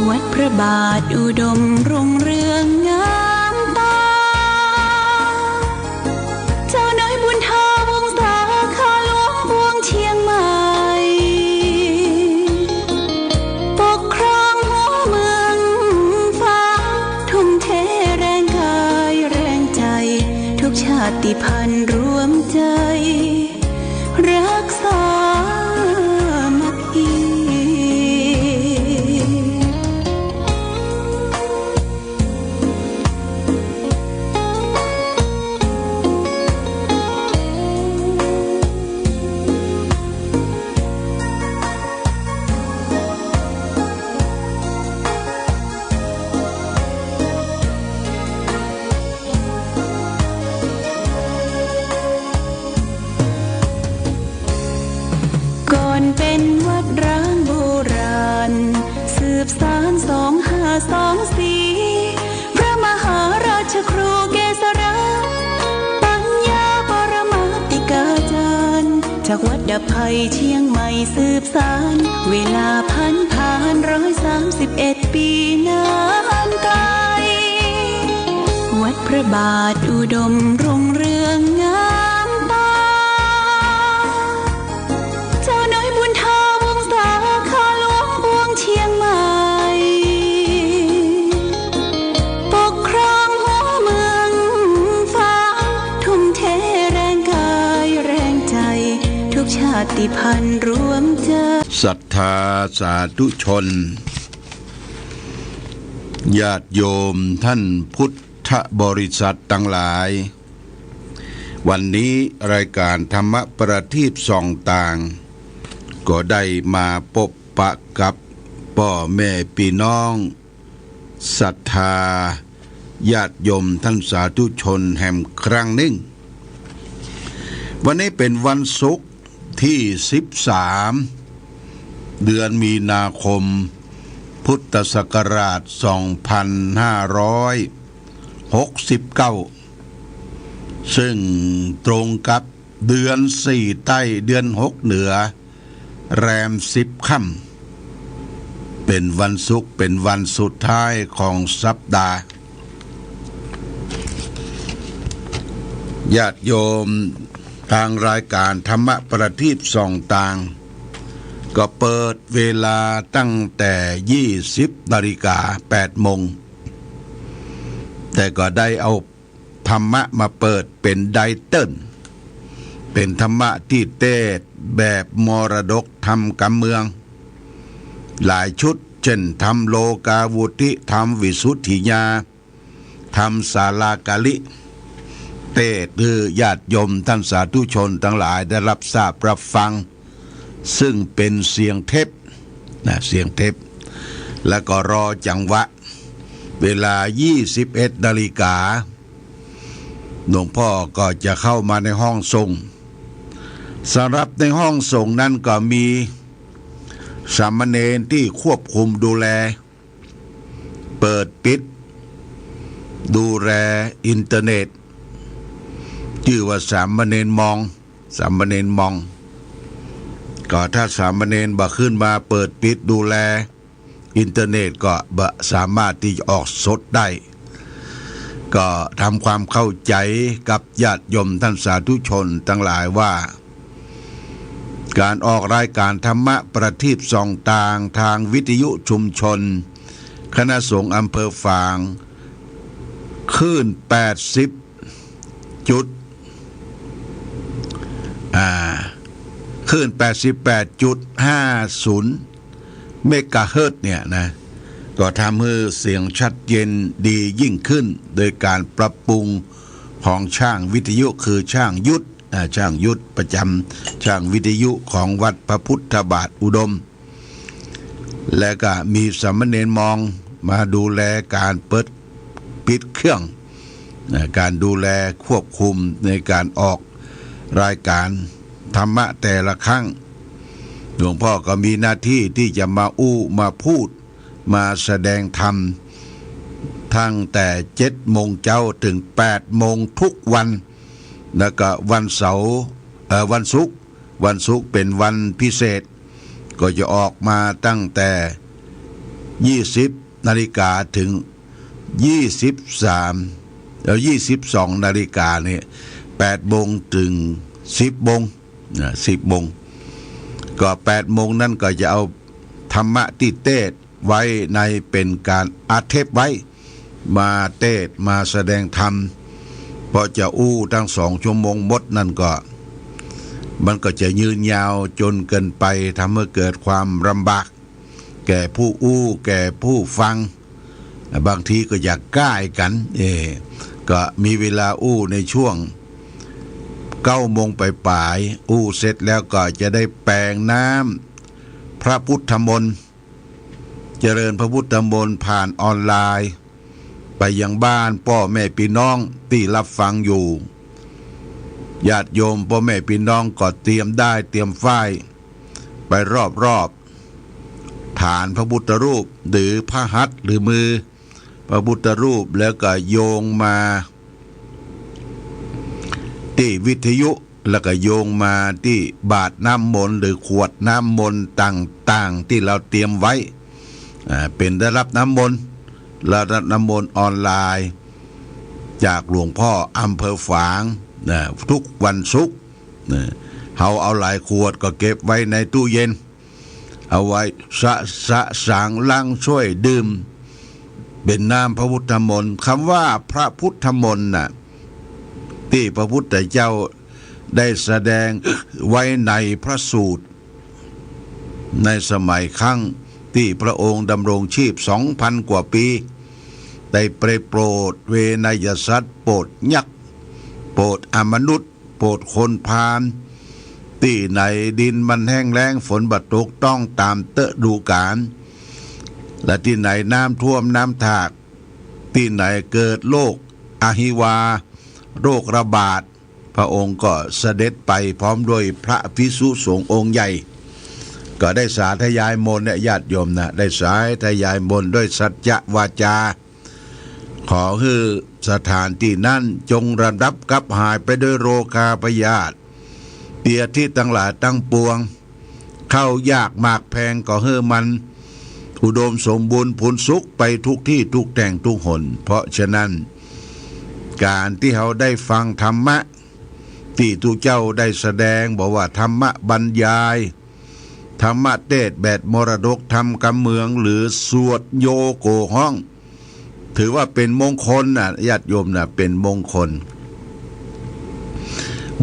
วัดพระบาทอุดมรุ่งเรืองงามตา เจ้าน้อยบุญธาวงศา ข้าหลวงปวงเชียงใหม่ ปกครองหัวเมืองฟ้า ทุ่มเทแรงกายแรงใจ ทุกชาติพันธุ์รวมใจ รักสามัคคี ก่อนเป็นวัดร้างโบราณ สืบสานสองห้าสองสี่ พระมหาราชครูเกษรา ปัญญาปรมาติกาจารย์ จากวัดดับภัยเชียงใหม่สืบสาน เวลาผันผ่านร้อยสามสิบเอ็ดปีนานไกล วัดพระบาทอุดมรุ่งเรืองงามตา เจ้าน้อยบุญธาวงศา ข้าหลวงปวงเชียงใหม่ ปกครองหัวเมืองฟ้า ทุ่มเทแรงกายแรงใจ ทุกชาติพันธุ์รวมใจ ศรัทธาสาธุชน ญาติโยมท่านพุทธบริษัทตังหลาย วันนี้รายการธรรมะประทีปส่องตาง ก็ได้มาปบปะกับป้อแม่ปี้น้องศรัทธาญาติโยมต้านสาธุชนแหมครั้งนึ่ง วันนี้เป๋นวันศุกร์ตี้สิบสาม เดือนมีนาคม พุทธศักราชสองพันห้าร้อยหกสิบเก้า เซิ่งตรงกับเดือนสี่ใต้ เดือนหกเหนือ แรมสิบค่ำ เป๋นวันศุกร์ เป๋นวันสุดท้ายของสัปดาห์ ญาติโยมตางรายการธรรมะประทีปส่องตาง ก็เปิดเวลาตั้งแต่ยี่สิบนาฬิกา แปดโมง แต่ก็ได้เอาธรรมะมาเปิดเป๋นไตเติล เป๋นธรรมะตี้เตศน์แบบมรดกธรรมกำเมือง หลายชุด เจ้น ธรรมโลกาวุตติ ธรรมวิสุทธิญา ธรรมสาลาการิ เตศน์หื้อญาติโยมต้านสาธุชนตังหลายได้ฮับทราบฮับฟัง เซิ่งเป๋นเสียงเทปนะ เสียงเทป แล้วก็รอจังหวะ เวลายี่สิบเอ็ดนาฬิกา หลวงพ่อก็จะเข้ามาในห้องส่ง สำหรับในห้องส่งนั้นก็มีสามเณรตี้ควบคุมดูแล เปิดปิด ดูแลอินเทอร์เน็ต จื้อว่าสามเณรมอง สามเณรมอง ก็ถ้าสามเณรบ่ขึ้นมาเปิดปิดดูแลอินเทอร์เน็ต ก็บ่สามารถตี้จะออกสดได้ ก็ทำความเข้าใจ๋กับญาติโยมต้านสาธุชนตังหลายว่า ก๋านออกรายการธรรมะประทีปส่องตางตางวิทยุชุมชน คณะสงฆ์อำเภอฝาง คลื่นแปดสิบจุด อ่า คลื่นแปดสิบแปดจุดห้าศูนย์เมกะเฮิรตซ์เนี่ยนะ ก็ทำหื้อเสียงชัดเจนดียิ่งขึ้น โดยก๋านปรับปรุงของช่างวิทยุ คือช่างยุทธ อ่า ช่างยุทธประจ๋ำ ช่างวิทยุของวัดพระพุทธบาทอุดม และก็มีสามเณรมองมาดูแลก๋านเปิดปิดเครื่อง นะ ก๋านดูแลควบคุมในก๋านออกรายการธรรมะแต่ละครั้ง หลวงพ่อก็มีหน้าตี้ตี้จะมาอู้มาพูด มาแสดงธรรม ตั้งแต่เจ็ดโมงเจ๊าเถิงแปดโมงทุกวัน แล้วก็วันเสาร์ เอ่อ วันศุกร์ วันศุกร์เป๋นวันพิเศษ ก็จะออกมาตั้งแต่ยี่สิบนาฬิกาเถิงยี่สิบสาม แล้วยี่สิบสองนาฬิกาเนี่ย แปดโมงเถิงสิบโมง นะ สิบโมง ก็แปดโมงนั้นก็จะเอาธรรมะตี้เตศน์ไว้ในเป๋นก๋านอัดเทปไว้ มาเตศน์มาแสดงธรรม เพราะจะอู้ตั้งสองชั่วโมงหมดนั้นก็ มันก็จะยืนยาวจ๋นเกินไป ทำให้เกิดความลำบาก แก่ผู้อู้ แก่ผู้ฟัง บางทีก็อยากก้ายกั๋น เออ ก็มีเวลาอู้ในช่วงเก้าโมงป๋ายๆ อู้เสร็จแล้วก็จะได้แป๋งน้ำพระพุทธมนต์ เจริญพระพุทธมนต์ผ่านออนไลน์ ไปยังบ้านป้อแม่ปี้น้องตี้ฮับฟังอยู่ ญาติโยมป้อแม่ปี้น้องก็เตรียมด้ายเตรียมฝ้าย ไปรอบๆ ฐานพระพุทธรูป หรือพระหัตถ์ หรือมือพระพุทธรูป แล้วก็โยงมาตี้วิทยุ แล้วก็โยงมาตี้บาตรน้ำมนต์ หรือขวดน้ำมนต์ต่างๆ ตี้เฮาเตรียมไว้ อ่า เป๋นได้ฮับน้ำมนต์ ได้ฮับน้ำมนต์ออนไลน์ จากหลวงพ่ออำเภอฝาง นะ ทุกวันศุกร์ นะ เฮาเอาหลายขวดก็เก็บไว้ในตู้เย็น เอาไว้สะ สะสางล้างถ้วยดื่ม เป๋นน้ำพระพุทธมนต์ กำว่าพระพุทธมนต์น่ะ ตี้พระพุทธเจ้าได้แสดงไว้ในพระสูตร ในสมัยครั้งตี้พระองค์ดำรงชีพสองพันกว่าปี๋ ได้ไปโปรดเวไนยสัตว์ โปรดยักษ์ โปรดอมนุษย์ โผดคนพาล ตี้ไหนดินมันแห้งแล้ง ฝนบ่ตกต้องต๋ามฤดูก๋าล และตี้ไหนน้ำท่วมน้ำถาก ตี้ไหนเกิดโรคอหิวา โรคระบาด พระองค์ก็เสด็จไปพร้อมด้วยพระภิกษุสงฆ์องค์ใหญ่ ก็ได้สาธยายมนต์เนี่ย ญาติโยมนะ ได้สาธยายมนต์ด้วยสัจจะวาจา ขอหื้อสถานตี้นั้นจงระงับกลับหายไปด้วยโรคาพยาธิ เตียทิศตังหลายตังปวง ข้าวยากหมากแพง ก็หื้อมันอุดมสมบูรณ์พูนสุขไปทุกตี้ทุกแห่งทุกหน เพราะฉะนั้น ก๋านตี้เฮาได้ฟังธรรมะ ตี้ตุ๊เจ้าได้แสดง บ่ว่าธรรมะบรรยาย ธรรมะเตสน์แบบมรดกธรรมกำเมือง หรือสวดโยโกฮ้อง ถือว่าเป๋นมงคลนะ ญาติโยมนะ เป๋นมงคล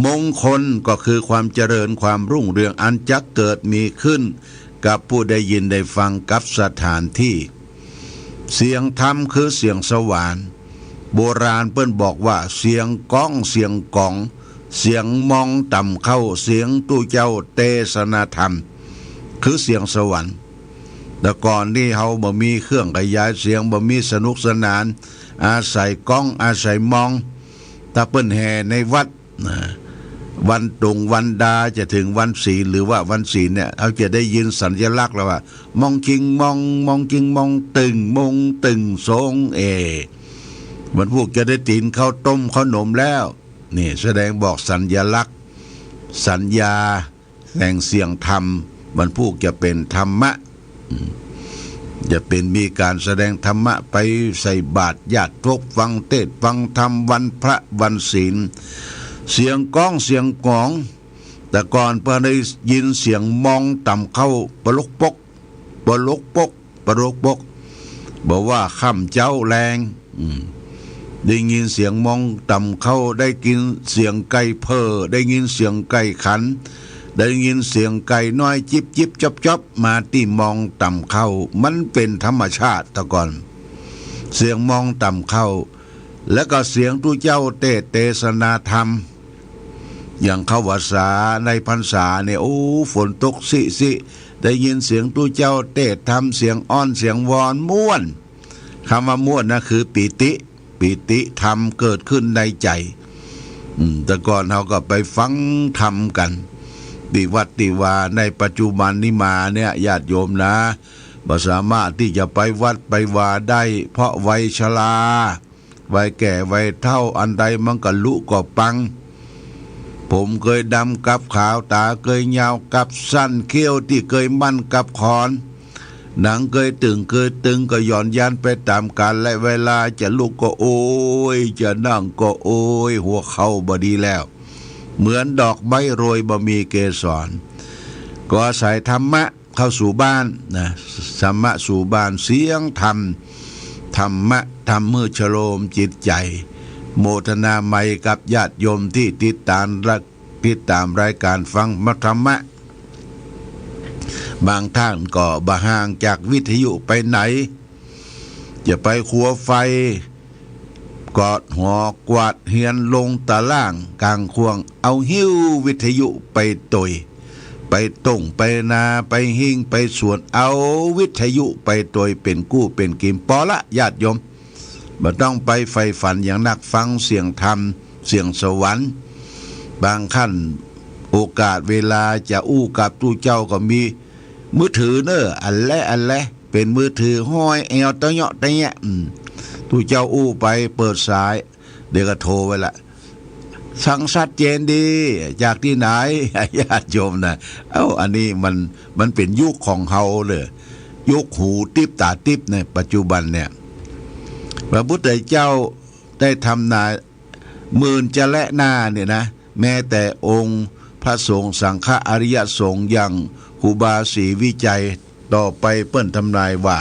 มงคลก็คือความเจริญความรุ่งเรือง อันจักเกิดมีขึ้นกับผู้ได้ยินได้ฟังกับสถานตี้ เสียงธรรมคือเสียงสวรรค์ โบราณเปิ้นบอกว่าเสียงก้องเสียงก๋อง เสียงมองต่ำเข้า เสียงตุ๊เจ้าเตสนาธรรม คือเสียงสวรรค์ แต่ก่อนนี้เฮาบ่มีเครื่องขยายเสียง บ่มีสนุกสนาน อาศัยก้องอาศัยมอง ถ้าเปิ้นแห่ในวัดนะ วันตุงวันดาจะเถิงวันศีล หรือว่าวันศีลเนี่ย เฮาจะได้ยินสัญลักษณ์แล้วว่า มองคิงมอง มองคิงมอง ตึงมงตึงสงเอ วันพูกจะได้ตี๋นข้าวต้มข้าวหนมแล้ว นี่แสดงบอกสัญลักษณ์ สัญญา แห่งเสียงธรรม วันพูกจะเป๋นธรรมะ อืม จะเป๋นมีก๋านแสดงธรรมะ ไปใส่บาตรญาติโยม ฟังเตสน์ฟังธรรม วันพระวันศีล เสียงก้องเสียงก๋อง แต่ก่อนเปิ้นได้ยินเสียงมองต่ำเข้า ปลุกปลุก ปลุกปลุก ปลุกปลุก บ่ว่าค่ำเจ๊าแลง อืม ได้ยินเสียงมองต่ำเข้า ได้ยินเสียงไก่เผ่อ ได้ยินเสียงไก่ขัน ได้ยินเสียงไก่น้อยจิบจิบจ๊อบจ๊อบ มาตี้มองต่ำเข้า มันเป๋นธรรมชาติแต่ก่อน เสียงมองต่ำเข้า แล้วก็เสียงตุ๊เจ้าเตสน์เตสนาธรรม อย่างเข้าพรรษาในพรรษาเนี่ย โอ้ ฝนตกซิซิ ได้ยินเสียงตุ๊เจ้าเตสน์ธรรม เสียงอ้อนเสียงวอนม่วน กำว่าม่วนนะคือปีติ ปีติธรรมเกิดขึ้นในใจ๋ อืม แต่ก่อนเฮาก็ไปฟังธรรมกั๋น ตี้วัดตี้วา ในปัจจุบันนี้มาเนี่ย ญาติโยมนะ บ่สามารถตี้จะไปวัดไปวาได้ เพราะวัยชรา วัยแก่วัยเฒ่า อันใดมันก็ลุก็ปัง ผมเกยดำกับขาว ต๋าเกยยาวกับสั้น เขี้ยวตี้เกยมั่นกับขอน หนังเกยตึงเกยตึง ก็หย่อนยานไปต๋ามกาลและเวลา จะลุกก็โอย จะนั่งก็โอย หัวเข่าบ่ดีแล้ว เหมือนดอกไม้โรยบ่มีเกสร ก็อาศัยธรรมะ เข้าสู่บ้านนะ ธรรมะสู่บ้าน เสียงธรรม ธรรมะทำหื้อชโลมจิตใจ๋ โมทนาใหม่กับญาติโยมตี้ติดต๋าม ติดต๋ามรายก๋านฟังธรรมะ บางต้านก็บ่ห่างจากวิทยุไปไหน จะไปขัวไฟ กอดหอกวาดเฮือนลงตะล่างก๋างข่วง เอาหิ้ววิทยุไปตวย ไปต้งไปนา ไปฮิ้งไปสวน เอาวิทยุไปตวยเป๋นกู้เป๋นกิม ปอละ ญาติโยม บ่ต้องไปใฝ่ฝันอย่างนัก ฟังเสียงธรรม เสียงสวรรค์ บางครั้นโอกาสเวลาจะอู้กับตุ๊เจ้าก็มี มือถือเน่อ อันแลอันแล เป๋นมือถือห้อยแอวตะเยาะตะแยะ อืม ตุ๊เจ้าอู้ไปเปิดสาย เดี๋ยวก็โทรไปละ ฟังชัดเจนดี จากตี้ไหน ญาติโยมนะ เอ้า อันนี้มัน มันเป๋นยุคของเฮาเลย ยุคหูติ๊บต๋าติ๊บในปัจจุบันเนี่ย พระพุทธเจ้าได้ทำนาย หมื่นจะและหน้าเนี่ยนะ แม้แต่องค์พระสงฆ์สังฆะอริยสงฆ์อย่างครูบาศรีวิชัย ต่อไปเปิ้นทำนายว่า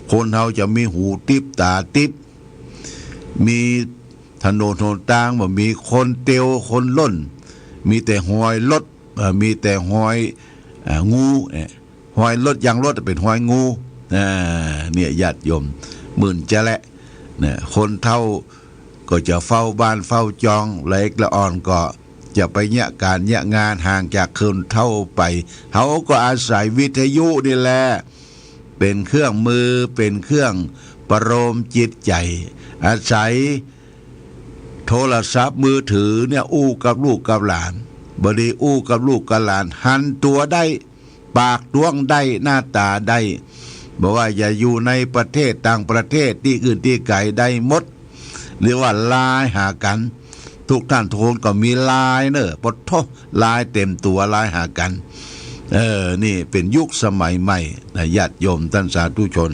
คนเฮาจะมีหูติ๊บต๋าติ๊บ มีถนนหนตางบ่มีคนเตียวคนล่น มีแต่ฮอยรถ เอ่อ มีแต่ฮอย เอ่อ งูเนี่ย ฮอยรถยางรถเป๋นฮอยงู อ่า เนี่ย ญาติโยม หมื่นจะและ เนี่ย คนเฒ่าก็จะเฝ้าบ้านเฝ้าจอง ละเอกละอ่อนก็ จะไปเยียะก๋านเยียะงานห่างจากคนเฒ่าไป เฮาก็อาศัยวิทยุนี่แหละ เป๋นเครื่องมือ เป๋นเครื่องประโลมจิตใจ๋ อาศัยโทรศัพท์มือถือเนี่ย อู้กับลูกกับหลาน บ่ดีอู้กับลูกกับหลาน หันตั๋วได้ ปากต้วงได้ หน้าต๋าได้ บ่ว่าจะอยู่ในประเทศ ต่างประเทศ ตี้อื่นตี้ไก๋ได้หมด เรียกว่าไลน์หากั๋น ทุกท่านทุกคนก็มีไลน์เน่อ ปะโธ่ ไลน์เต๋มตั๋ว ไลน์หากั๋น เออ นี่เป๋นยุคสมัยใหม่นะ ญาติโยมท่านสาธุชน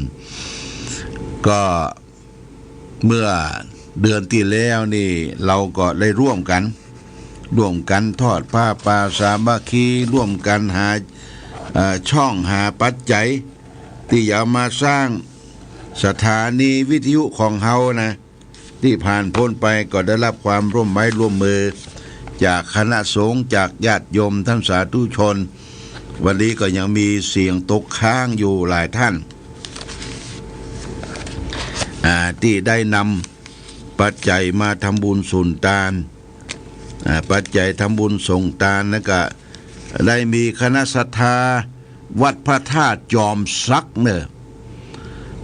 ก็ เมื่อเดือนตี้แล้วนี่ เฮาก็ได้ร่วมกั๋น ร่วมกั๋นทอดผ้าป่าสามัคคี ร่วมกั๋นหา เอ่อ ช่องหาปัจจัย ตี้จะเอามาสร้างสถานีวิทยุของเฮานะ ตี้ผ่านป๊นไปก็ได้ฮับความร่วมไม้ร่วมมือ จากคณะสงฆ์ จากญาติโยมท่านสาธุชน วันนี้ก็ยังมีเสียงตกค้างอยู่หลายท่าน อ่า ตี้ได้นำปัจจัยมาทำบุญสุนตาน อ่า ปัจจัยทำบุญสุนตาน แล้วก็ได้มีคณะศรัทธาวัดพระธาตุจอมสักเน่อ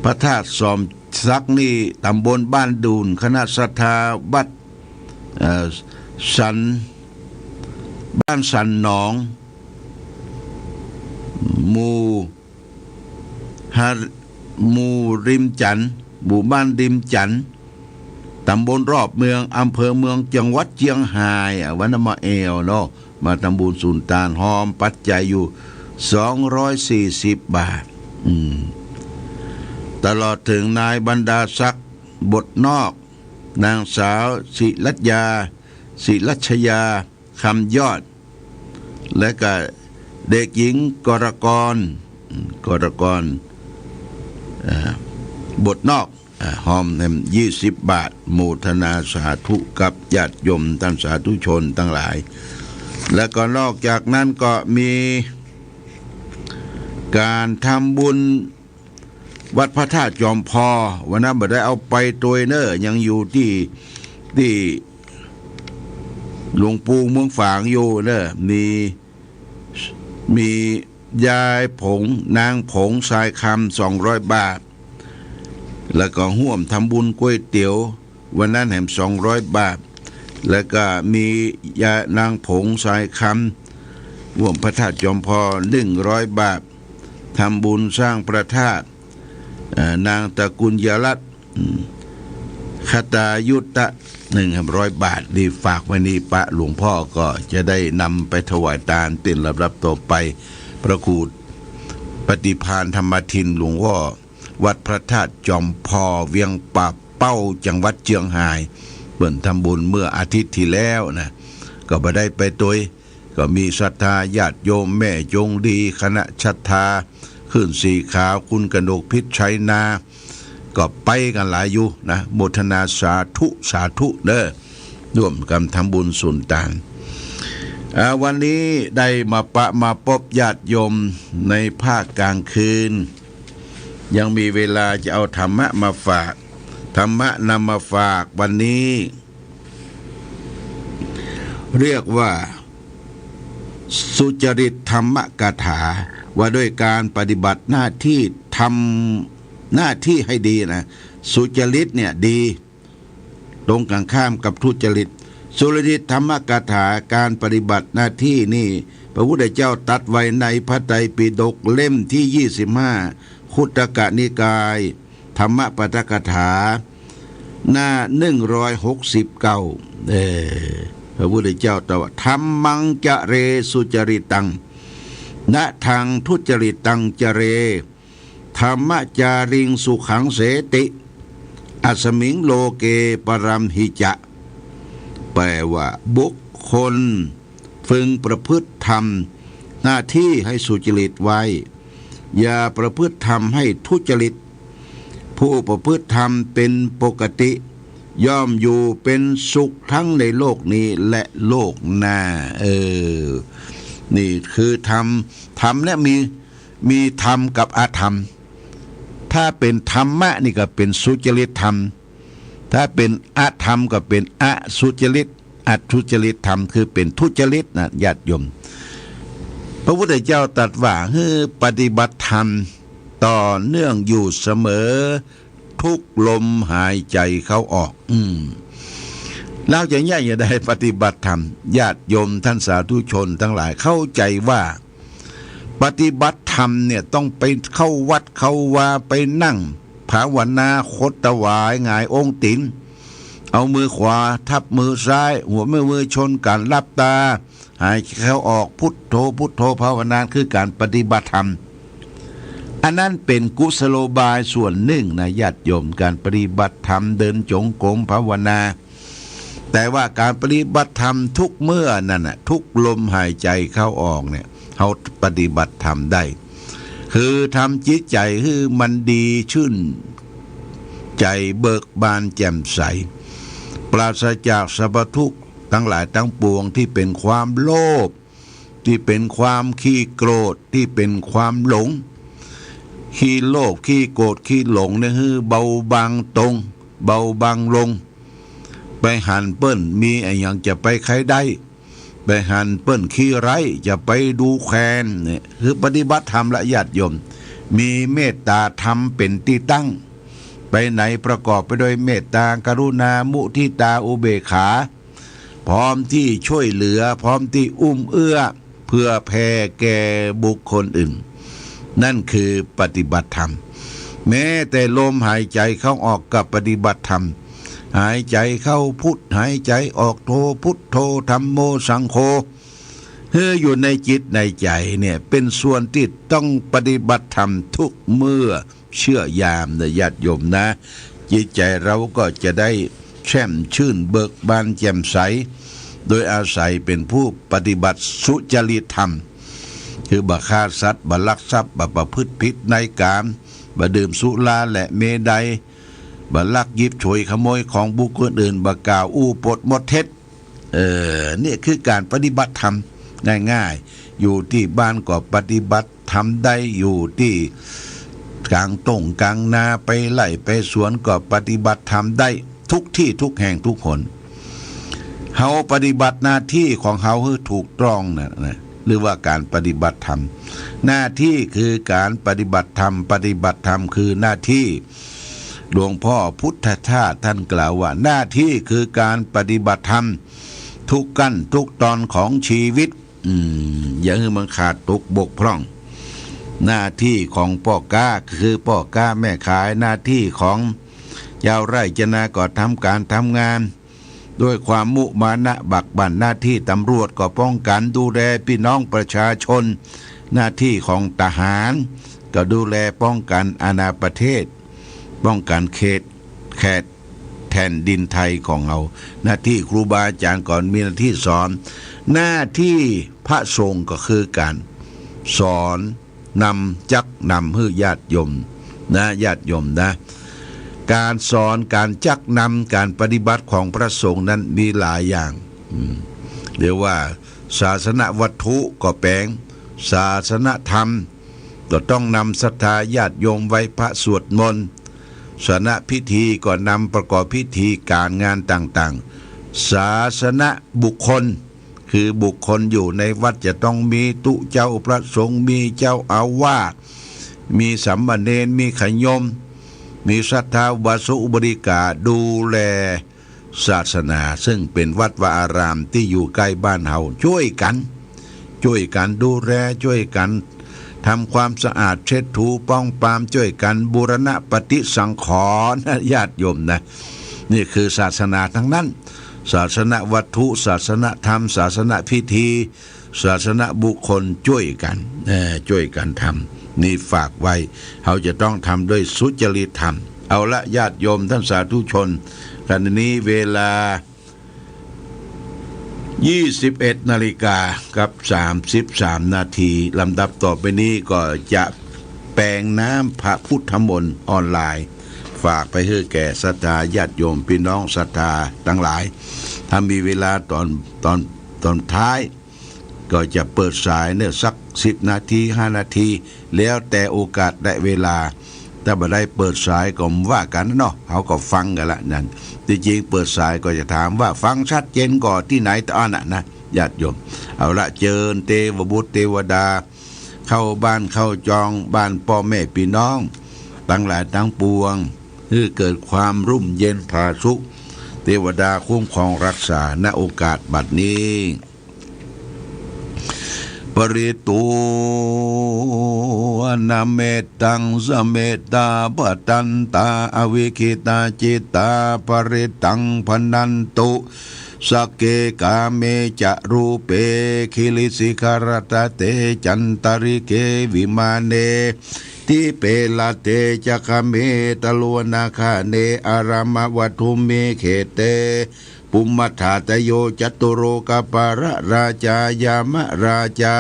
พระธาตุจอมสักนี่ ตำบลบ้านดู่น คณะศรัทธาวัด เอ่อ สัน บ้านสันหนอง หมู่ ฮะ หมู่ริมจันทน์ หมู่บ้านริมจันทน์ ตำบลรอบเมือง อำเภอเมือง จังหวัดเจียงฮาย อ่ะ วันนั้นมาแอ่วเนาะ มาทำบุญสุนตาน ฮอมปัจจัยอยู่ สองร้อยสี่สิบ บาท อืม ตลอดเถิงนายบรรดาศักดิ์ บทนอก นางสาวศิรัชยา ศิรัชยา คำยอด และก็เด็กหญิงกรกร กรกร เอ่อ บทนอก อ่า ฮอมแหม ยี่สิบ บาท โมทนาสาธุกับญาติโยมท่านสาธุชนตังหลาย และก็นอกจากนั้นก็มีก๋านทำบุญ วัดพระธาตุจอมพอ วันนั้นบ่ได้เอาไปตวยเน่อ ยังอยู่ตี้ ตี้หลวงปู่เมืองฝางอยู่เน่อ มี มียายผง นางผง ทรายคำ สองร้อย บาท แล้วก็ฮ่วมทำบุญก๋วยเตี๋ยว วันนั้นแหม สองร้อย บาท แล้วก็มียายนางผง ทรายคำ ฮ่วมพระธาตุจอมพอ หนึ่งร้อย บาท ทำบุญสร้างพระธาตุ เอ่อ นางตระกูลยรัตน์ อืม คตายุตะ หนึ่งร้อย บาท นี่ฝากไว้นี่ ปะหลวงพ่อก็จะได้นำไปถวายตานเป๋นลำดับต่อไป พระครูปฏิภาณธรรมทิน หลวงพ่อวัดพระธาตุจอมพอ เวียงป่าเป้า จังหวัดเจียงฮาย เปิ้นทำบุญเมื่ออาทิตย์ตี้แล้วนะ ก็บ่ได้ไปตวย ก็มีศรัทธาญาติโยม แม่จงดี คณะศรัทธา ขึ้นสีขาว คุณกนกพิษชัยนา ก็ไปกั๋นหลายอยู่นะ โมทนาสาธุ สาธุเน่อ ฮ่วมกั๋นทำบุญสุนตาน อ่า วันนี้ได้มาปะมาปบญาติโยมในภาคกลางคืน ยังมีเวลาจะเอาธรรมะมาฝาก ธรรมะนำมาฝากวันนี้ เรียกว่าสุจริตธรรมกถา ว่าด้วยการปฏิบัติหน้าที่ ทำหน้าที่ให้ดีนะ สุจริตเนี่ยดี ตรงกันข้ามกับทุจริต สุจริตธรรมกถา การปฏิบัติหน้าที่นี่ พระพุทธเจ้าตรัสไว้ในพระไตรปิฎกเล่มที่ ยี่สิบห้า คุตตกนิกาย ธรรมปาฐกถา หน้า หนึ่งร้อยหกสิบเก้า เออ พระพุทธเจ้าตรัสว่า ธัมมังจะเรสุจริตัง นะธังทุจริตังจะเร ธัมมจาริงสุขังเสติ อัสมิงโลเกปรัมหิจะ แปลว่า บุคคล พึงประพฤติธรรมหน้าที่ให้สุจริตไว้ อย่าประพฤติธรรมให้ทุจริต ผู้ประพฤติธรรมเป็นปกติ ย่อมอยู่เป็นสุขทั้งในโลกนี้และโลกหน้า เออ นี่คือธรรม ธรรมเนี่ยมี มีธรรมกับอธรรม ถ้าเป๋นธรรมะนี่ก็เป๋นสุจริตธรรม ถ้าเป๋นอธรรมก็เป๋นอสุจริต อสุจริตธรรม คือเป๋นทุจริตนะญาติโยม พระพุทธเจ้าตรัสว่าหื้อปฏิบัติธรรมต่อเนื่องอยู่เสมอ ทุกลมหายใจเข้าออก อืม เฮาจะเยียะจะได้ปฏิบัติธรรม ญาติโยมท่านสาธุชนตังหลายเข้าใจ๋ว่า ปฏิบัติธรรมเนี่ยต้องไปเข้าวัดเข้าวา ไปนั่งภาวนา ขดตะหวายหงายองค์ตี๋น เอามือขวาทับมือซ้าย หัวแม่มือชนกั๋น หลับตา หายใจเข้าออก พุทโธ พุทโธ ภาวนา คือก๋านปฏิบัติธรรม อันนั้นเป๋นกุศโลบายส่วนนึ่งนะญาติโยม ก๋านปฏิบัติธรรม เดินจงกรมภาวนา แต่ว่าก๋านปฏิบัติธรรมทุกเมื่อนั้นน่ะ ทุกลมหายใจเข้าออกเนี่ย เฮาปฏิบัติธรรมได้ คือทำจิตใจ๋หื้อมันดีชื่นใจ๋ เบิกบานแจ่มใส ปราศจากสรรพทุกข์ตังหลายตังปวงตี้เป๋นความโลภ ตี้เป๋นความขี้โกรธ ตี้เป๋นความหลง ขี้โลภ ขี้โกรธ ขี้หลงเนี่ยหื้อเบาบางตง เบาบางลง ไปหันเปิ้นมีอะหยังจะไปใค่ได้ ไปหันเปิ้นขี้ไร้จะไปดูแคลนเนี่ย คือปฏิบัติธรรมละญาติโยม มีเมตตาธรรมเป๋นตี้ตั้ง ไปไหนประกอบไปด้วยเมตตา กรุณา มุทิตา อุเบกขา พร้อมตี้ช่วยเหลือ พร้อมตี้อุ้มเอื้อ เผื่อแผ่แก่บุคคลอื่น นั่นคือปฏิบัติธรรม แม้แต่ลมหายใจเข้าออกก็ปฏิบัติธรรม หายใจเข้าพุทธ หายใจออกโธ พุทโธ ธัมโม สังโฆ หื้ออยู่ในจิตในใจ๋เนี่ย เป๋นส่วนตี้ต้องปฏิบัติธรรมทุกเมื่อเชื่อยามนะญาติโยมนะ จิตใจ๋เฮาก็จะได้แช่มชื่นเบิกบานแจ่มใส โดยอาศัยเป๋นผู้ปฏิบัติสุจริตธรรม คือบ่ฆ่าสัตว์ บ่ลักทรัพย์ บ่ประพฤติผิดในกาม บ่ดื่มสุราและเมรัย บ่ลักหยิบฉวยขโมยของบุคคลอื่น บ่กล่าวอู้ปดมดเท็จ เออ เนี่ยคือก๋านปฏิบัติธรรมง่ายๆ อยู่ตี้บ้านก็ปฏิบัติธรรมได้ อยู่ตี้ก๋างต้งก๋างนา ไปไร่ไปสวนก็ปฏิบัติธรรมได้ ทุกตี้ทุกแห่งทุกหน เฮาปฏิบัติหน้าตี้ของเฮาหื้อถูกต้องนะ นะ หรือว่าก๋านปฏิบัติธรรม หน้าตี้คือก๋านปฏิบัติธรรม ปฏิบัติธรรมคือหน้าตี้ หลวงพ่อพุทธทาสต้านกล่าวว่า หน้าตี้คือก๋านปฏิบัติธรรม ทุกขั้นทุกตอนของชีวิต อืม อย่าหื้อมันขาดตกบกพร่อง หน้าตี้ของป้อก๊าคือป้อก๊าแม่ขาย หน้าตี้ของจาวไร่จาวนาก็ทำก๋านทำงาน ด้วยความมุมานะบักบั่น หน้าตี้ตำรวจก็ป้องกั๋นดูแลปี้น้องประชาชน หน้าตี้ของทหารก็ดูแลป้องกั๋นอาณาประเทศ ป้องกั๋นเขต แขตแผ่นดินไทยของเฮา หน้าตี้ครูบาอาจ๋ารย์ก็มีหน้าตี้สอน หน้าตี้พระสงฆ์ก็คือก๋านสอน นำ จักนำหื้อญาติโยมนะ ญาติโยมนะ ก๋านสอน ก๋านจักนำ ก๋านปฏิบัติของพระสงฆ์นั้นมีหลายอย่าง อืม เรียกว่าศาสนวัตถุก็แป๋น ศาสนธรรม ก็ต้องนำศรัทธาญาติโยมไหว้พระสวดมนต์ ศาสนพิธีก็นำประกอบพิธีก๋านงานต่างๆ ศาสนบุคคล คือบุคคลอยู่ในวัดจะต้องมีตุ๊เจ้าพระสงฆ์ มีเจ้าอาวาส มีสามเณร มีขยม มีศรัทธาอุบาสกอุบาสิกาดูแลศาสนา ซึ่งเป๋นวัดวาอารามตี้อยู่ใก้บ้านเฮา จ้วยกั๋น จ้วยกั๋นดูแล จ้วยกั๋นทำความสะอาดเช็ดถูป้องปราม จ้วยกั๋นบูรณะปฏิสังขรณ์ ญาติโยมนะ นี่คือศาสนาตังนั้น ศาสนวัตถุ ศาสนธรรม ศาสนพิธี ศาสนบุคคลจ้วยกั๋น เอ่อ จ้วยกั๋นทำ นี่ฝากไว้ เฮาจะต้องทำด้วยสุจริตธรรม เอาละญาติโยมต้านสาธุชน ขณะนี้เวลา ยี่สิบเอ็ดนาฬิกากับสามสิบสามนาที ลำดับต่อไปนี้ก็จะแป๋งน้ำพระพุทธมนต์ออนไลน์ ฝากไปหื้อแก่ศรัทธาญาติโยมปี้น้องศรัทธาตังหลาย ถ้ามีเวลาต๋อน ต๋อน ต๋อนท้าย ก็จะเปิดสายเนี่ยสักสิบนาที ห้านาที แล้วแต่โอกาสและเวลา ถ้าบ่ได้เปิดสายก็ว่ากั๋นเนาะ เขาก็ฟังกั๋นละนั่น ตี้จริงเปิดสายก็จะถามว่าฟังชัดเจนก่อตี้ไหนตะอั้นน่ะนะ ญาติโยม เอาละ เจิญเตวบุตรเตวดา เข้าบ้านเข้าจองบ้านป้อแม่ปี้น้องตังหลายตังปวง หื้อเกิดความรุ่มเย็นผาสุก เตวดาคุ้มครองรักษา ณ โอกาสบัดนี้ ปริตวานะเมตัง สะเมตา ปะทันตา อวิกขิตาจิตตา ปริตตัง ภะนันตุ สักเข กาเม จะ รูเป กิริสิขะระตะเต จันตะริเก วิมาเน ทีปะตะเต จะ กาเม ตะโลนะคาเน อะรามะวัฑุมิ เขเต ภุมมะธาตะโย จะตุโลกะปาละราชา ยามะราชา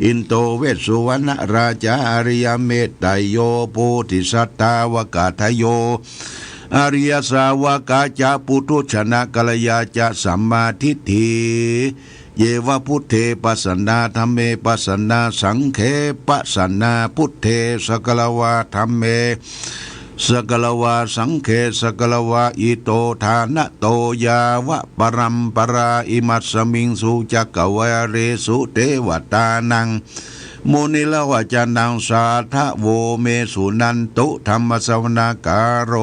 อินโด เวสสุวรรณะราชา อะริยะเมตตัยโย โพธิสัตถาวกะทะโย อะริยะสาวกะจะ ปุถุชนะกัลยาจะ สัมมาทิฏฐิ เย วะ บุตเท ปัสสนา ธัมเม ปัสสนา สังเข ปัสสนา บุตเท สักกะละวา ธัมเม สักกะละวา สังเข สักกะละวา อิโต ฐานะโต ยาวะปะรัมปะรา อิมัสสะมิงสุ จักกะวาเลสุ เตวะตานัง มุนิระวะจะนัง สาธะโว เม สุนันตุ ธัมมะสะวะนะกาโล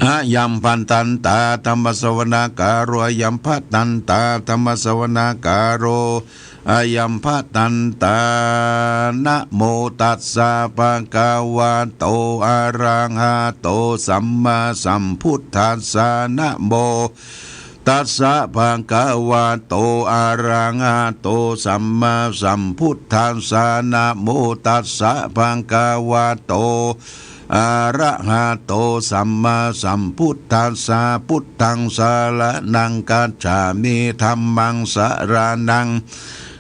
อะยัมภะทันตา ธัมมะสะวะนะกาโล อะยัมภะทันตา ธัมมะสะวะนะกาโล อะยัมภะทันตา นะโมตัสสะ ภะคะวะโต อะระหะโต สัมมาสัมพุทธัสสะ นะโม ตัสสะ ภะคะวะโต อะระหะโต สัมมาสัมพุทธัสสะ นะโมตัสสะ ภะคะวะโต อะระหะโต สัมมาสัมพุทธัสสะ พุทธัง สะระณัง คัจฉามิ ธัมมัง สะระณัง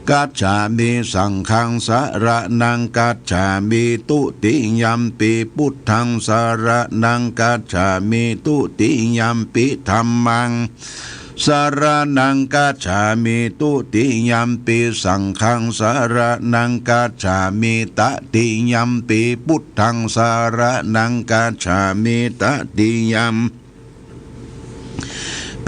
คัจฉามิ สังฆัง สะระณัง คัจฉามิ ตุติยัมปิ พุทธัง สะระณัง คัจฉามิ ตุติยัมปิ ธัมมัง สะระณัง คัจฉามิ ตุติยัมปิ สังฆัง สะระณัง คัจฉามิ ตติยัมปิ พุทธัง สะระณัง คัจฉามิ ตติยัม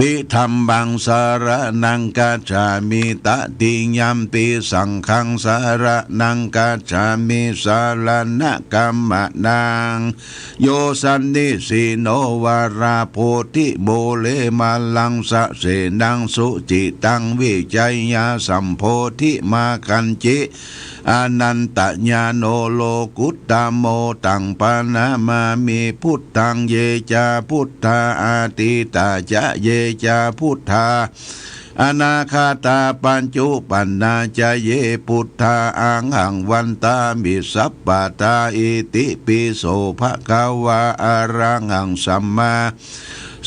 ปิ ธัมมัง สะระณัง คัจฉามิ ตติยัมปิ สังฆัง สะระณัง คัจฉามิ สะระณะกัมมะนัง โย สันนิสินโน วะรา โพธิ มูเล มะลัง สะเสนัง สุจิตัง วิจัยยา สัมโพธิ มา คัญจิ อานันตญาโณ โลกุตตะโม ตัง ปะนะมามิ พุทธัง เย จะ พุทธา อะตีตะ จะ เย จะ พุทธา อะนาคะตา ปัจจุปันนา จะ เย พุทธา อะหัง วันตามิ สัปปะทา อิติปิโส ภะคะวา อะระหัง สัมมา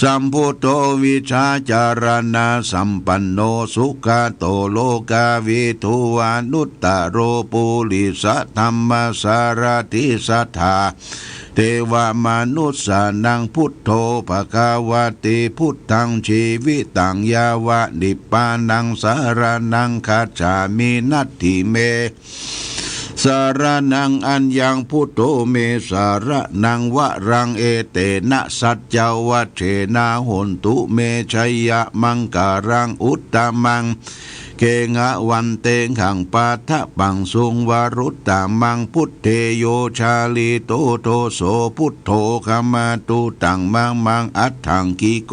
สัมพุทโธ วิชชาจารณะสัมปันโน สุขะโต โลกะวิทู อนุตตะโร ปุริสะธัมมะสารถิ สัทธา เทวะมนุสสานัง พุทโธ ภะคะวะติ พุทธัง จีวิตัง ยาวะ นิพพานัง สะระณัง คัจฉามิ นัตถิเม สะระณัง อัญญัง พุทโธ เม สะระณัง วะรัง เอเตนะ สัจจะ วัจเจนะ โหนตุ เม ชะยะมังคะลัง อุตตะมัง เขหะวันเตหัง ปะทะปังสุง วะรุตตะมัง พุทเท โย จาริโต โทโส พุทโธ ขะมาตุ ตัง มะมัง อัตถังคิโก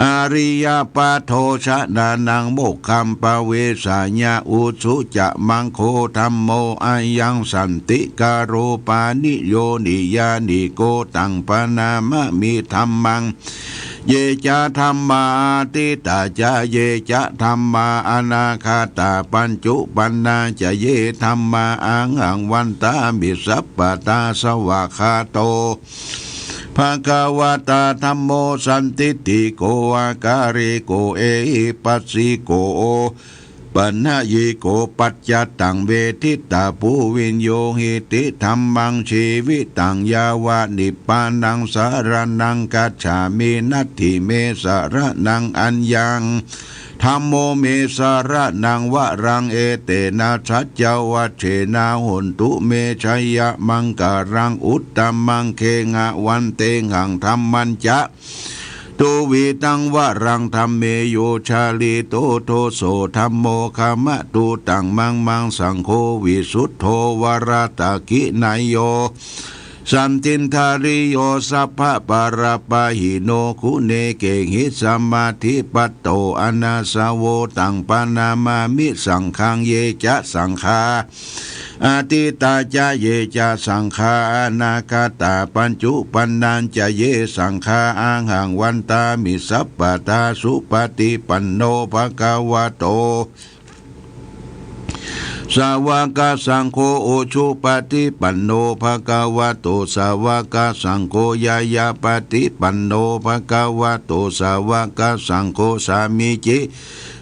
อะริยะปะโท จะนะนัง โมกขัม ปะเวสะยะ อุจุจะ มังโค ธัมโม อะยัง สันติกะโร ปาณิโย นิยานิโก ตัง ปะนะมะมิ ธัมมัง เย จะ ธัมมา อะตีตะ จะ เย จะ ธัมมา อะนาคะตา ปัจจุปันนา จะ เย ธัมมา อะหัง วันตามิ สัปปะทา สวากขาโต ภะคะวะตา ธัมโม สันทิฏฐิโก อะกาลิโก เอหิปัสสิโก โอปะนะยิโก ปัจจัตตัง เวทิตาภู วิญญูหิติ ธัมมัง จีวิตัง ยาวะ นิพพานัง สะระณัง คัจฉามิ นัตถิเม สะระณัง อัญญัง ธัมโม เม สะระณัง วะรัง เอเตนะ สัจจะวัจเจนะ โหนตุ เม จะยะมังกะลัง อุตตะมัง เคหะ วันเตหัง ธัมมัญจะ ตุวิตัง วะรัง ธัมเม โย จะลิโต โท โส ธัมโม คะมะตุ ตัง มัง มัง สังโฆ วิสุทโธ วะระตะกินะโย สันทินทาริโย สัพพะปะระปะหิโน กุเณเกหิ สะมาธิปัตโต อะนะสะโว ตัง ปะนะมามิ สังฆัง เย จะ สังฆา อะตีตา จะ เย จะ สังฆา อะนากะตา ปัจจุปันนัญจะ เย สังฆา อะหัง วันตามิ สัพพะทา สุปะฏิปันโน ภะคะวะโต สาวะกะสังโฆ อุจุปะฏิปันโน ภะคะวะโต สาวะกะสังโฆ ญาญาปะฏิปันโน ภะคะวะโต สาวะกะสังโฆ สามีจิ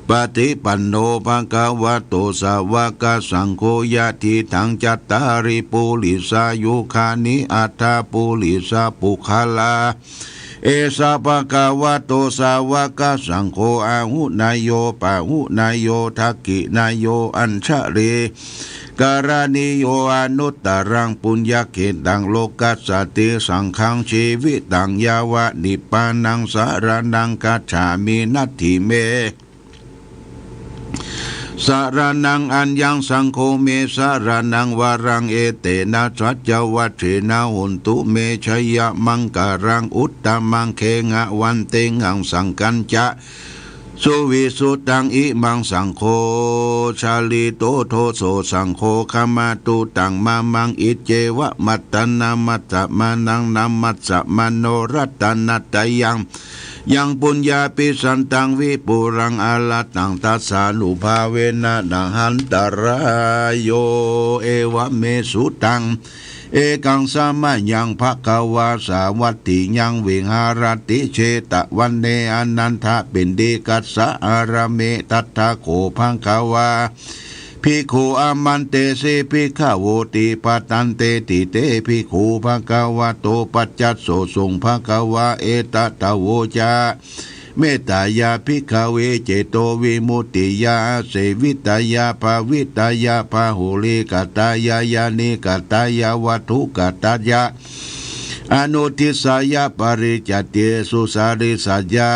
ปะฏิปันโน ภะคะวะโต สาวะกะสังโฆ ยะถีถัง จัตตาริ ปุริสายุคานิ อัตถะ ปุริสะปุคคลา เอสะ ภะคะวะโต สาวะกะสังโฆ อาหุเนโย ปะหุเนโย ทักขิเนโย อัญชะลีกะระณีโย อนุตตะรัง ปุญญะเขตัง โลกัสสะติ สังฆัง จีวิตัง ยาวะ นิปปานัง สะระณัง กัจฉามิ นัตถิเม สะระณัง อัญญัง สังโฆ เม สะระณัง วะรัง เอเตนะ สัจจะวัจเจนะ โหนตุ เม จะยะมังกะลัง อุตตะมัง เคหะ วันเตหัง สังฆัญจะ สุวิสุทธัง อิมัง สังโฆ จะลิโต โท โส สังโฆ คะมะตุ ตัง มะ มัง อิจเจวะ มัตตะนะ มัสสะ มะ นัง นะ มัสสะ มะ โน รัตนะตะยัง ยัง ปุญญาภิสันตัง วิปุลัง อะระหัง ทัสสานุภาเวนะ นะหันตะราโย เอวะเม สุตัง เอกัง สะมะยัง ภะคะวา สาวัตถิยัง วิหะระติ เชตะวะเน อะนันทะปิณฑิกัสสะอารามะ ทัตถะโข ภะคะวา ภิกขุ อามันเตสิ ภิกขะโวติ ภัตตันเตติ เต ภิกขุ ภะคะวะโต ปัจจัสโสสุง ภะคะวา เอตะทะโวจา เมตตายะ ภิกขะเว เจโตวิมุตติยา อาเสวิตายะ ภาวิตายะ พาหุลีกะตายะ ญาณิกะตายะ วัตถุกะตายะ อนุทิสสายะ ปะริจจเตสุ สาริสสายะ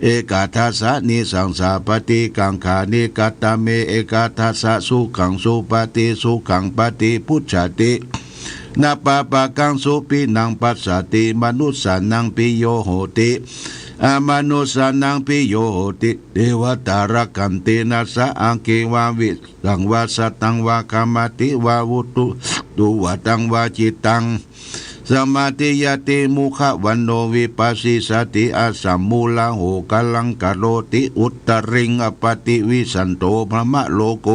เอกัฏฐัสสะ นิสังสาปะฏิกังขานิ กัตถะเม เอกัฏฐัสสะ สุขัง สุปะฏิ สุขัง ปะฏิ ปุจจติ นะปะปะกัง สุปินัง ปัสสะติ มะนุสสานัง ปิโย โหติ อะมะนุสสานัง ปิโย โหติ เตวะตา รักขันติ นะสสะ อังคี วา วิสัง วา สัตตัง วา คามาติ วา วุตตุ ตุวะตัง วา จิตตัง สมาธิยาติ มุขะวันโณ วิปัสสิสสาติ อะสัมมูละโห กะลัง กะโรติ อุตตริง อะปะติวิสสันโต พรหมะโลโก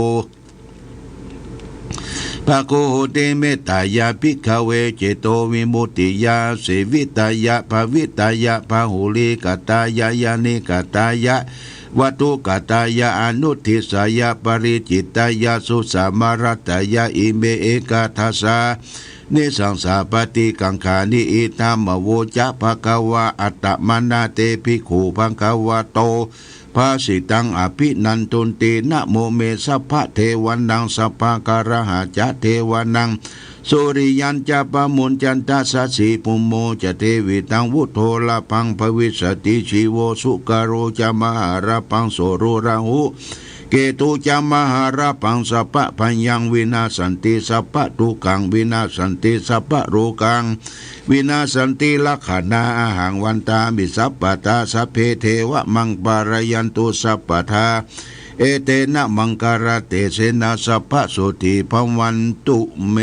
ภะโค โหติ เมตตายะ ภิกขะเว เจโตวิมุตติยา อาเสวิตายะ ภาวิตายะ พาหุลีกะตายะ ญาณิกะตายะ วัตถุกะตายะ อนุทิสสายะ ปะริจจิตายะ สุสามารัตตายะ อิเม เอกัฏฐัสสา นิสังสาปะฏิกังขานิ อิทัมมะโวจะ ภะคะวา อะตะมะนะ เต ภิกขุ ภะคะวะโต ภาสิตัง อะภินันทุนติ นะโมเม สัพพะเทวานัง สัพพะกะระหะจะ เทวานัง สุริยัญจะ ปะมุญจันทะ สะสีภุมโมจะ เทวิตัง วุโฑรพัง ภะวิสสะติ ชีโว สุกะโรจะ มหาลาภัง โสโรราหุ เกตุจะ มหาลาภัง สัพพะภัยยัง วินาสสันติ สัพพะทุกขัง วินาสสันติ สัพพะโรกัง วินาสสันติ ลักขณา อะหัง วันตามิ สัพพะทา สัพเพ เทวะ มัง ปะระยันตุ สัพพะทา เอเตนะ มังคะละเตเสนะ สัพพะโสติ ภะวันตุ เม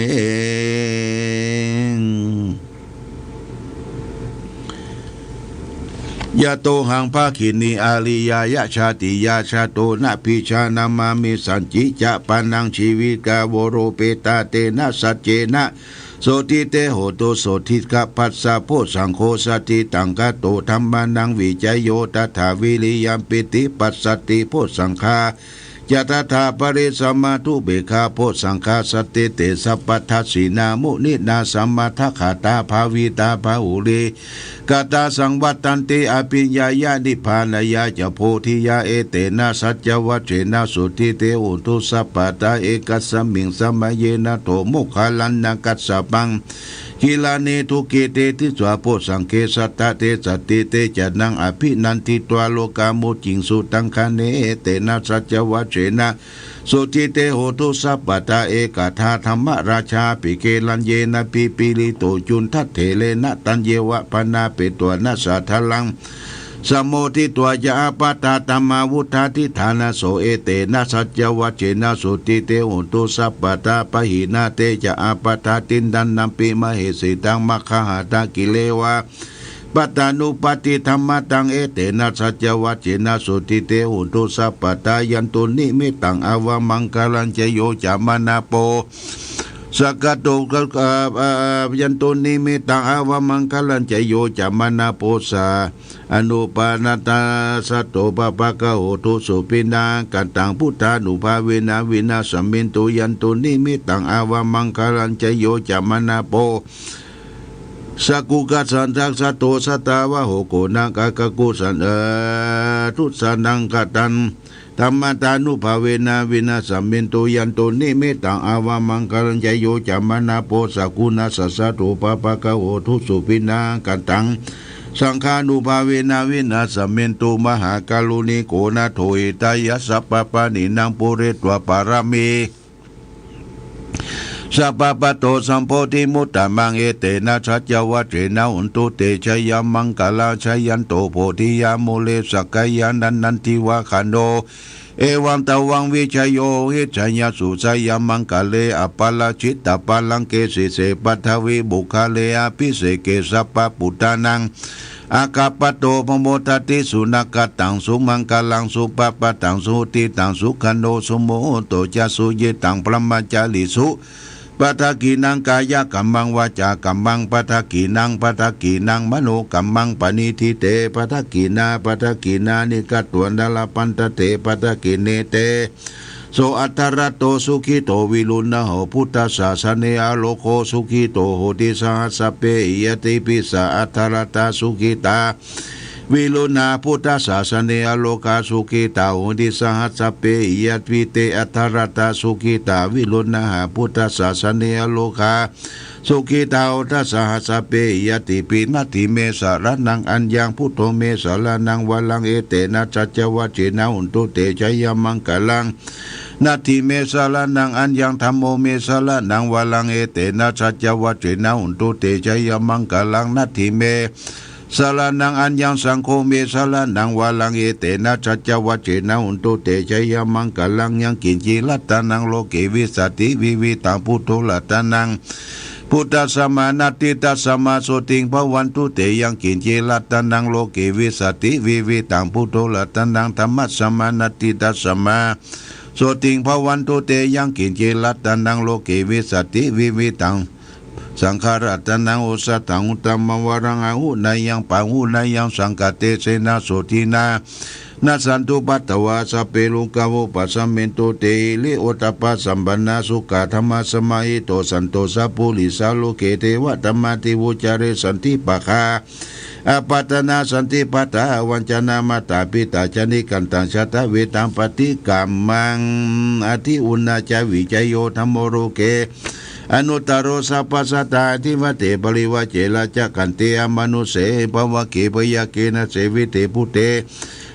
ยะโตหัง ภะคินี อาริยายะ ชาติยา ชาโต นะ พีชา นะมามิ สัจจิจะ ปะนัง ชีวิกา โวโรเปตา เตนะ สัจเจนะ โสติ เต โหตุ โสติ กะปัสสะ โพชฌังโค สะถิตัง คะโต ธัมมานัง วิจะโย ตถา วิริยัม ปีติ ปัสสะติ โพชฌังคา ca tattha pare samādhupekkhabojjhaṅgā, sattete sabbadassinā muninā sammadakkhātā bhāvitā bahulī- katā saṃvattanti abhiññāya nibbānāya ca bodhiyā. Etena saccavajjena sotthi te hotu sabbadā. Ekasmiṃ samaye nātho moggallāna kassapaṃ gilāne dukkhite disvā bojjhaṅge satta desaṭṭhi. Te ca naṃ abhinanditvā rogā mucciṃsu taṅkhaṇe. Etena saccavajjena sotthi te hotu sabbadā. Ekadā dhammarājāpi gelaññenābhipīḷito cundattherena taññeva bhaṇāpetvāna sādaraṃ sammoditvā ca ābādhā tamhā vuṭṭhāsi ṭhānaso. Etena saccavajjena sotthi te hotu sabbadā. Pahīnā te ca ābādhā tiṇṇannampi mahesinaṃ maggāhatakilevā pattānuppattidhammataṃ. Etena saccavajjena sotthi te hotu sabbadā. Yandunnimittaṃ avamaṅgalañca yo cāmanāpo saṅkato, yandunnimittaṃ avamaṅgalañca yo cāmanāpo sakuṇassa saddo pāpaggaho dussupinaṃ akantaṃ buddhānubhāvena vināsamentu. Yandunnimittaṃ avamaṅgalañca yo cāmanāpo sakuṇassa saddo sattāvaho koṇāgaṃ kakusandhassa dussūnaṃ akantaṃ dhammaṭṭhānubhāvena vināsamentu. Yandunnimittaṃ avamaṅgalañca yo cāmanāpo sakuṇassa saddo pāpaggaho dussupinaṃ akantaṃ saṅghānubhāvena vināsamentu. Mahākāruṇiko nātho hitāya sabbapāṇinaṃ pūretvā pāramī sabbā patto sambodhimuttamaṃ. Etena saccavajjena hontu te jayamaṅgalaṃ. Jayanto bodhiyā mūle sakyānaṃ nandivaḍḍhano evaṃ tvaṃ vijayo hohi jayassu jayamaṅgale aparājitapallaṅke sīse paṭhavipokkhare abhiseke sabbabuddhānaṃ aggappatto pamodati. Sunakkhattaṃ sumaṅgalaṃ supabhātaṃ suhuṭṭhitaṃ sukhaṇo sumuhutto ca suyiṭṭhaṃ brahmacārisu padakkhiṇaṃ kāyakammaṃ vācākammaṃ padakkhiṇaṃ padakkhiṇaṃ manokammaṃ paṇidhī te padakkhiṇā padakkhiṇāni katvāna labhantatthe padakkhiṇe. Teso atthaladdho sukhito viruḷhako buddhasāsane arogo sukhito hoti saha sabbehi ñātibhi. Sā atthaladdhā sukhitā viruḷhā buddhasāsane arogā sukhitā hoti saha sabbehi ñātibhi. Te atthaladdhā sukhitā viruḷhā buddhasāsane arogā sukhitā hotha saha sabbehi ñātibhi. Natthi me saraṇaṃ aññaṃ buddho me saraṇaṃ varaṃ etena saccavajjena hontu te jayamaṅgalaṃ. Natthi me saraṇaṃ aññaṃ dhammo me saraṇaṃ varaṃ etena saccavajjena hontu te jayamaṅgalaṃ. Natthi me saraṇaṃ aññaṃ saṅgho me saraṇaṃ varaṃ etena saccavajjena hontu te jayamaṅgalaṃ. Yaṅkiñci ratanaṃ loke vijjati vividhaṃ puthu ratanaṃ buddhasmā natthi tasmā sotthi bhavantu te. Yaṅkiñci ratanaṃ loke vijjati vividhaṃ puthu ratanaṃ dhammasmā natthi tasmā sotthi bhavantu te. Yaṅkiñci ratanaṃ loke vijjati vividhaṃ saṅgharatanaṃ osathaṃ uttamaṃ varaṃ āhuneyyaṃ pāhuneyyaṃ saṅghatejena sotthinā nassantupaddavā sabbe rogā vūpasamentu te. Hiriyottappasampannā sukkadhammasamāhito santo sappurisā loke devadhammāti vuccare. Santi pakkhā apattanā santi pādā avañcanā mātā pitā ca nikkhantā jātaveda paṭikkama. Ādī uṇhissavijayo dhammo loke anuttaro sabbasattaṃ adhivatthi parivaje rājadaṇḍe amanussāhi pāvake byagghe na sevite buddhe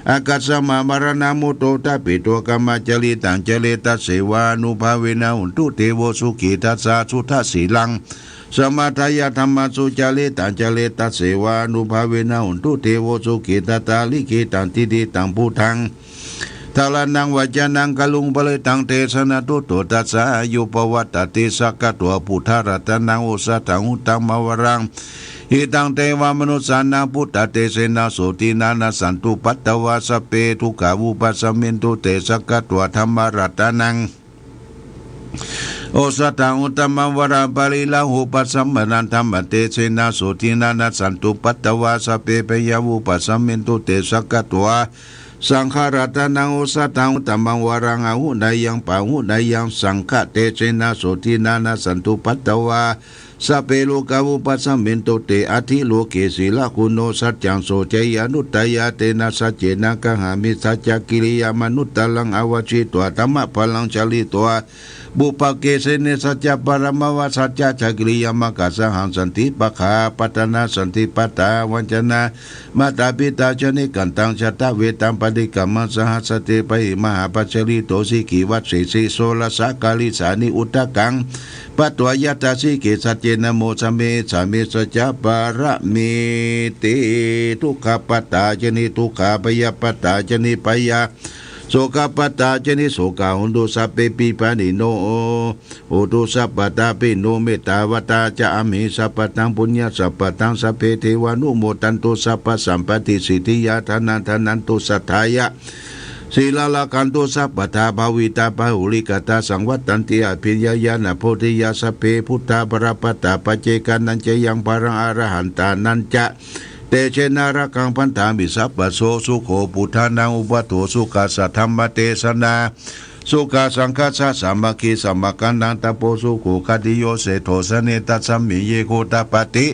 āgatamha maraṇā mutto thapitva kammacāritaṃ care tasseva ānubhāvena hontu devo sukhī. Dasāsudasī laṃ samatthāya dhammasu caritaṃ care tasseva ānubhāvena hontu devo sukhī. Tathālikkhitaṃ diṭṭhitaṃ buddhaṃ dhāraṇaṃ vacanaṃ karuṃ parittaṃ desanaṃ tuṭṭho tassa āyu pavaḍḍhatīti. Sakkatvā buddharatanaṃ osathaṃ uttamaṃ varaṃ hitaṃ devamanussānaṃ buddhatejena sotthinā nassantupaddavā sabbe dukkhā vūpasamentu te. Sakkatvā dhammaratanaṃ osathaṃ uttamaṃ varaṃ pariḷāhūpasamanaṃ dhammatejena sotthinā nassantupaddavā sabbe bhayā vūpasamentu te. Sakkatvā สังฆรัตนังโอสถัง อุตตมังวรัง อาหุเนยยัม ปาหุเนยยัม สังฆเตจเจนะ โสทินา นะสันตุปัตตวา สัพเพโรคา วุปัสสมินตุ เต อัตถิโลเก สีลกุณโณ สัจจัง โส เจยานุตตยา เตนะสัจเจนะ กังหามิ สัจจกิริยามะนุตตรัง อาวัจฉิตวา ธัมมะพลัง จาริตวา ปุพพะเกเสเน สัจจะปะระมะวา สัจจะจกิริยามะกัสสะหัง สันติปะขา ปัตตะนา สันติปัตตา วัญจนา มาตาปิตา จะนิกันตัง ชะตะเวตัง ปะฏิกัมมัง สหัสสะเต ปะหิ มหาปัจจริโต สีขีวัสสีสี โสรสะกาลิสานิ อุทธัง ปัตตวา ยัตถาสีเก สัจเจนะ โมสะเม สามิ สัจจะปะระเม เต ทุกขะปัตตา จะนิทุกขา ภยะปัตตา จะนิภยา โสกะปัตตา จะนิโสกา โหนตุ สัพเพปิ ปะนิโน โหนตุ สัพพะทา ปะนิโน เมตตา วัตตา จะ อัมหิ สัพพะทัง ปุญญะ สัพพะทัง สัพเพ เทวานุโมทันตุ สัพพะสัมปะติ สิทธิยา ฐานะ ฐานันตุ สัทธายะ สีลัง รักขันตุ สัพพะทา ภาวิตา บาหุลีกัตตา สังวัตตันติ อะภิญญา ญาณะโพธิยา สัพเพ พุทธา บาละปัตตา ปัจเจกานัญจะยัง บาลัง อรหันตานัญจะ เตจเจนะ รักขัง บัณฑามิ สัพพะโส สุโข ปุทธานัง อุปัฏฐโว สุขัสสะ ธัมมะเตสนา สุขัสสังคัสสะ สามัคคี สมังคะนัง ตะโป สุโข ขัตติโย เศรษฐโส เนตัสสะ มิง เยโค ตะปะติ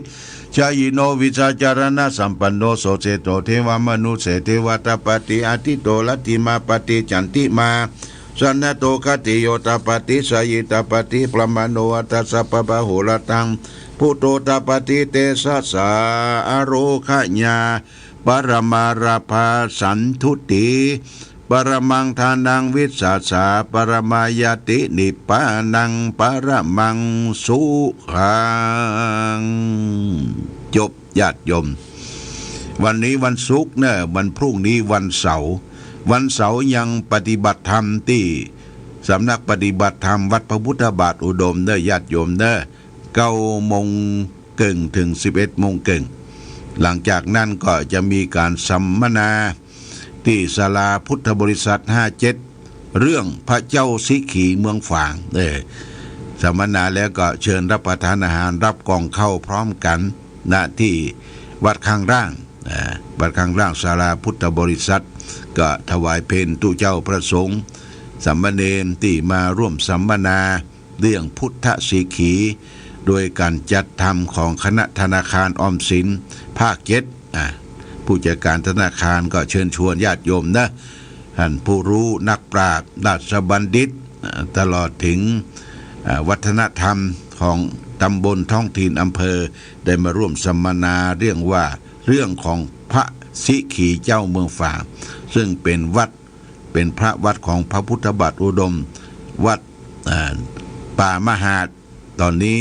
ชายิโน วิชาจารณะสัมปันโน โส เศรษฐโส เทวะมนุสเส เทวะ ตะปะติ อาทิตโต รัตถิมา ปะติ จันติมา สะนะโต ขัตติโย ตะปะติ สายี ตะปะติ พรหมาโน อัตถะ สัพพะบาโห รัตถัง พุทโธ ตะปะติ เตชะสา อโรคะญา ปะระมาราภา สันตุติ ปะระมัง ฐานัง วิสสาสะ ปะระมายาติ นิพพานัง ปะระมัง สุขัง จบ ญาติโยม วันนี้วันศุกร์เนอะ วันพรุ่งนี้วันเสาร์ วันเสาร์ยังปฏิบัติธรรมตี้สำนักปฏิบัติธรรมวัดพระพุทธบาทอุดมเนอะ ญาติโยมเนอะ เก้าโมงเกิ่งเถิงสิบเอ็ดโมงเกิ่ง หลังจากนั้นก็จะมีการสัมมนาตี้ศาลาพุทธบริษัทห้าเจ็ด เรื่องพระเจ้าสีขีเมืองฝาง เออ สัมมนาแล้วก็เชิญรับประทานอาหาร รับกล่องข้าวพร้อมกัน ณ ที่วัดข้างล่าง อ่า วัดข้างล่างศาลาพุทธบริษัท ก็ถวายเพลตุ๊เจ้าพระสงฆ์ สามเณรตี้มาร่วมสัมมนาเรื่องพุทธสีขี โดยการจัดทำของคณะธนาคารออมสินภาคเจ็ด อ่า ผู้จัดการธนาคารก็เชิญชวนญาติโยมนะ ท่านผู้รู้นักปราชญ์ราชบัณฑิต อ่า ตลอดถึง อ่า วัฒนธรรมของตำบลท้องถิ่นอำเภอ ได้มาร่วมสัมมนาเรื่องว่า เรื่องของพระสีขีเจ้าเมืองฝาง ซึ่งเป็นวัด เป็นพระวัดของพระพุทธบาทอุดม วัด อ่า ป่ามหาด ตอนนี้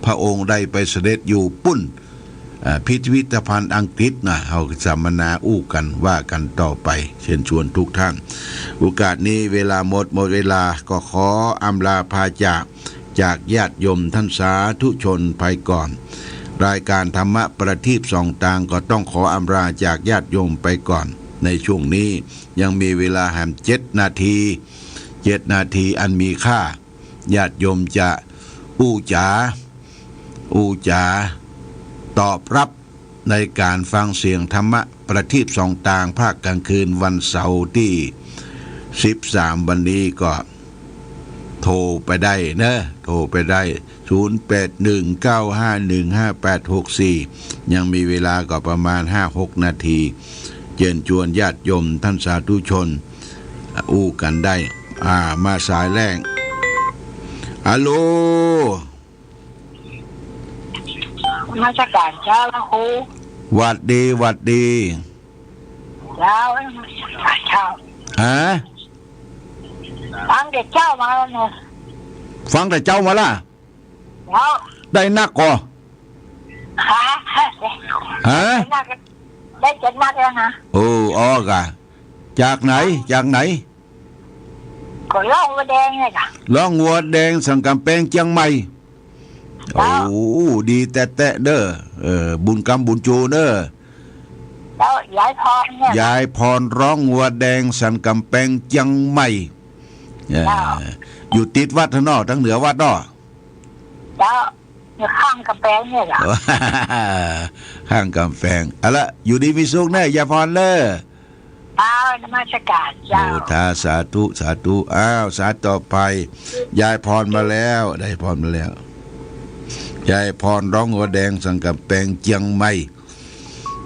พระองค์ได้ไปเสด็จอยู่ปุ้น อ่า พิพิธภัณฑ์อังกฤษนะ เฮาสัมมนาอู้กันว่ากันต่อไป เชิญชวนทุกท่าน โอกาสนี้เวลาหมด หมดเวลา ก็ขออำลาพาจาก จากญาติโยมท่านสาธุชนไปก่อน รายการธรรมะประทีปส่องตางก็ต้องขออำลาจากญาติโยมไปก่อน ในช่วงนี้ยังมีเวลาแหมเจ็ดนาที เจ็ดนาทีอันมีค่า ญาติโยมจะอู้จ๋า อู้จ๋า ตอบรับในการฟังเสียงธรรมะประทีปส่องตางภาคกลางคืนวันเสาร์ตี้สิบสาม วันนี้ก็โทรไปได้เนอะ โทรไปได้ ศูนย์แปดหนึ่ง เก้าห้าหนึ่ง ห้าแปดหกสี่ ยังมีเวลาก็ประมาณห้าหกนาที เชิญชวนญาติโยมท่านสาธุชน อู้กันได้ อ่า มาสายแรก ฮัลโหล นมัสการเจ้าพระครู หวัดดี หวัดดี เจ้า เจ้า ฮะ ฟังแต่เจ้ามาแล้วเนี่ย ฟังแต่เจ้ามาละ เจ้า ได้นักก่อ ฮะ ฮะ ได้เจ็ดนัก ได้เจ็ดนักแล้วนะ โอ้ ออกะ จากไหน จากไหน ก็ร่องวัวแดงเนี่ยค่ะ ร่องวัวแดง สันกำแปง เจียงใหม่ เจ้า โอ้ ดีแต๊ๆ เด้อ เออ บุญกำบุญจูเด้อ เจ้า ยายพรเนี่ย ยายพร ร่องวัวแดง สันกำแปง เจียงใหม่ เออ เจ้า อยู่ติดวัดเนาะ ตางเหนือวัดเนาะ เจ้า อยู่ข้างกำแปงเนี่ยค่ะ ข้างกำแปง เอาละ อยู่ดีมีสุขเนอะ ยายพรเนอะ เจ้า นมัสการเจ้า โมทนาสาธุ สาธุ อ้าว สายต่อไป ยายพรมาแล้ว ยายพรมาแล้ว ยายพรร้องหัวแดง สันกำแปง เจียงใหม่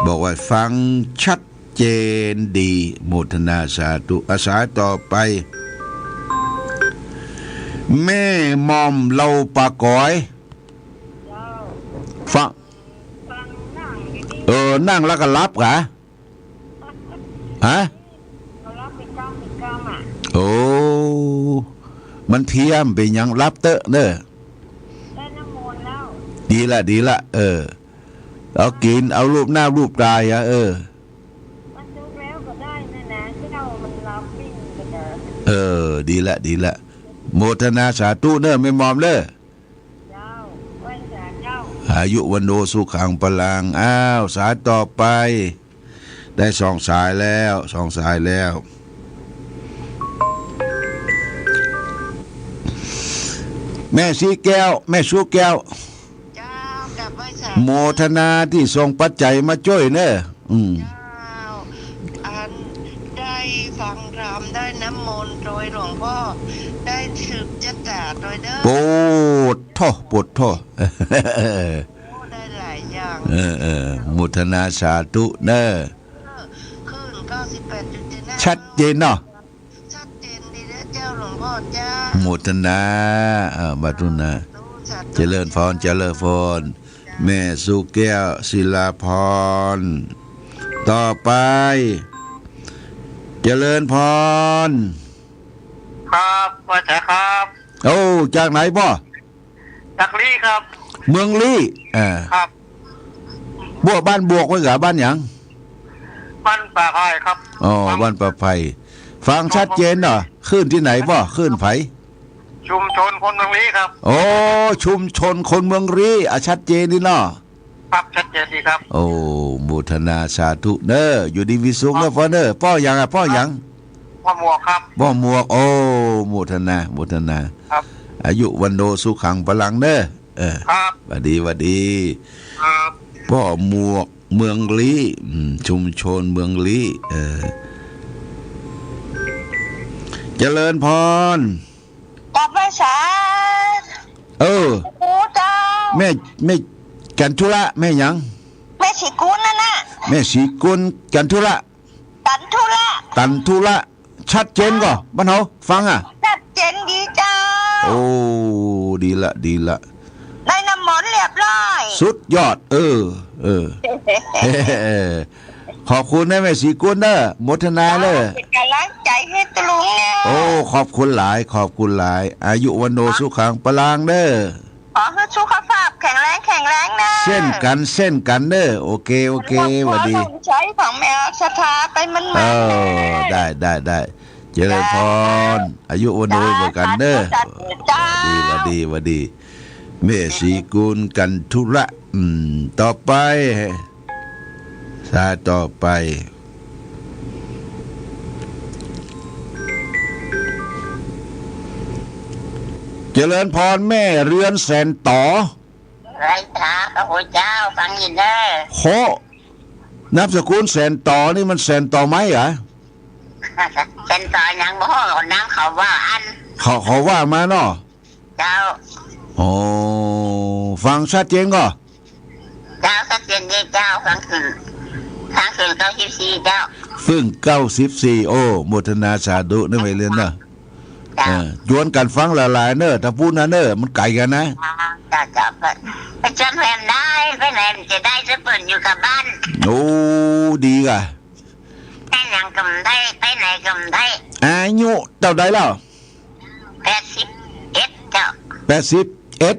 บอกว่าฟังชัดเจนดี โมทนาสาธุ อ่ะ สายต่อไป แม่หม่อมเหล่าป่าก๋อย ฟัง เออ นั่งแล้วก็หลับกะ ฮะ โอ้ มันเพลีย มันเป๋นหยัง หลับเต๊อะเน่อ ดีละ ดีละ เออ เอากิ๋น เอาลูบหน้าลูบต๋าอะ เออ เออ ดีละ ดีละ โมทนาสาธุเน่อ แม่หม่อมเน่อ อายุวัณโณสุขังพลัง อ้าว สายต่อไป ได้สองสายแล้ว สองสายแล้ว แม่สีแก้ว แม่สุแก้ว เจ้า กราบไหว้สาธุ โมทนาตี้ส่งปัจจัยมาจ้วยเน่อ อืม เจ้า อันได้ฟังธรรม ได้น้ำมนต์โตยหลวงป้อ ได้สืบชะต๋าโตยเน่อ โปดโธ่ โปดโธ่ โอ้ ได้หลายอย่าง เออ เออ โมทนาสาธุเน่อ คลื่นเก้าสิบแปดจุดเจ็ดนะ ชัดเจนเนาะ ชัดเจนดีนะเจ้าหลวงป้อเจ้า โมทนา อ่า โมทนา สาธุ เจริญพร เจริญพร แม่สุแก้ว ศิลาพร ต่อไป เจริญพร ครับ ไหว้สาครับ โอ้ จากไหนป้อ จากลี้ครับ เมืองลี้ อ่า ครับ บวก บ้านบวกไว้กะ บ้านหยัง บ้านป่าไผ่ครับ อ๋อ บ้าน บ้านป่าไผ่ ฟังชัดเจนเนาะ คลื่นตี้ไหนป้อ คลื่นใผ ชุมชนคนเมืองลี้ครับ โอ้ ชุมชนคนเมืองลี้ อ่ะ ชัดเจนดีเนาะ ครับ ชัดเจนดีครับ โอ้ โมทนาสาธุเน่อ อยู่ดีมีสุขเน่อป้อเน่อ ป้อหยังอะ ป้อหยัง ป้อหมวกครับ ป้อหมวก โอ้ โมทนา โมทนา ครับ อายุวัณโณสุขังพลังเน่อ เออ ครับ หวัดดี หวัดดี ครับ ป้อหมวก เมืองลี้ อืม ชุมชนเมืองลี้ เออ เจริญพร กราบไหว้สา เออ โอ้เจ้า แม่ แม่จันทุระ แม่หยัง แม่ศรีกุลนั่นน่ะ แม่ศรีกุล จันทุระ ตันทุระ ตันทุระ ชัดเจนก่อ บ้านเฮา ฟังอะ ชัดเจนดีเจ้า โอ้ ดีละ ดีละ ได้น้ำมนต์เรียบร้อย สุดยอด เออ เออ ขอบคุณนะแม่ศรีกุลเน่อ โมทนาเน่อ เป๋นก๋ำลังใจ๋หื้อตุ๊ลุงเน่อ โอ้ ขอบคุณหลาย ขอบคุณหลาย อายุวัณโณสุขังพลังเน่อ ขอหื้อสุขภาพแข็งแรง แข็งแรงเน่อ เส้นกั๋น เส้นกั๋นเน่อ โอเค โอเค หวัดดี ใช้ของแม่ศรัทธาไปมันๆ เออ เน่อ ได้ ได้ ได้ เจริญพร อายุวัณโณเหมือนกั๋นเน่อ สาธุ สาธุ หวัดดี หวัดดี หวัดดี แม่ศรีกุล กันทุระ อืม ต่อไป สายต่อไป เจริญพร แม่เรือนแสนต๋อ ไหว้สาพระพุทธเจ้า ฟังอยู่เน่อ โห นามสกุลแสนต๋อนี่มันแสนต๋อไม้เหรอ แสนต๋อหยังบ่ นามเขาว่าอั้น เขา เขาว่ามาเนาะ เจ้า โอ้ ฟังชัดเจนก่อ เจ้า ชัดเจนดีเจ้า ฟังขึ้น ฟังขึ้นเก้าสิบสี่เจ้า ฟังเก้าสิบสี่ โอ้ โมทนาสาธุเน่อแม่เรือนเน่อ เจ้า เออ จวนกั๋นฟังหลายๆ เน่อ ตะปู้นน่ะเน่อ มันไก๋กั๋นนะ เจ้า เจ้า ไป ไปจวนแหมได้ ไปไหนมันจะได้ จะเปิ้นอยู่กับบ้าน โอ้ ดีก่ะ ไปหยังก็บ่ได้ ไปไหนก็บ่ได้ อายุเต้าใดแล้ว แปดสิบเอ็ดเจ้า แปดสิบเอ็ด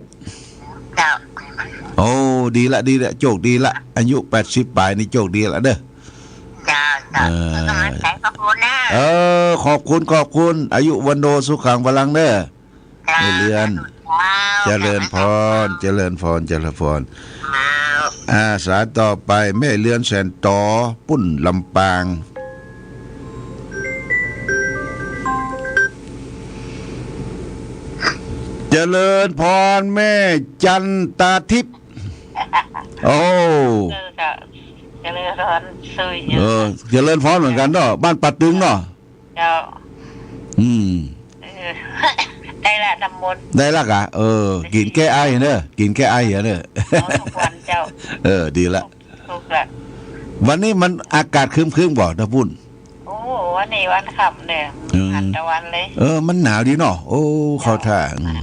เจ้า โอ้ ดีละ ดีละ โจคดีละ อายุแปดสิบป๋ายนี่โจคดีละเน่อ เจ้า เจ้า เออ ขอบคุณหลาย ขอบคุณเน่อ เออ ขอบคุณ ขอบคุณ อายุวัณโณสุขังพลังเน่อ เจ้า แม่เรือน สาธุเจ้า เจริญพร เจริญพร เจริญพร เจ้า อ่า สายต่อไป แม่เรือนแสนต๋อ ปุ้นลำปาง เจริญพรแม่จันตาทิพย์ โอ้ เออ เจ้า เจริญพรสุย เออ เจริญพรเหมือนกั๋นเนาะ บ้านป่าตึงเนาะ เจ้า อืม เออ ได้ละน้ำมนต์ ได้ละกะ เออ กิ๋นแก้ไอเนาะ กิ๋นแก้ไอเนาะ เอาทุกวันเจ้า เออ ดีละ ทุกละ วันนี้มันอากาศครึ้มๆ ก่อ ตางปุ้น โอ้ วันนี้วันค่ำเนี่ย อืม หันตะวันเลย เออ มันหนาวดีเนาะ โอ้ เข้าท่า อืม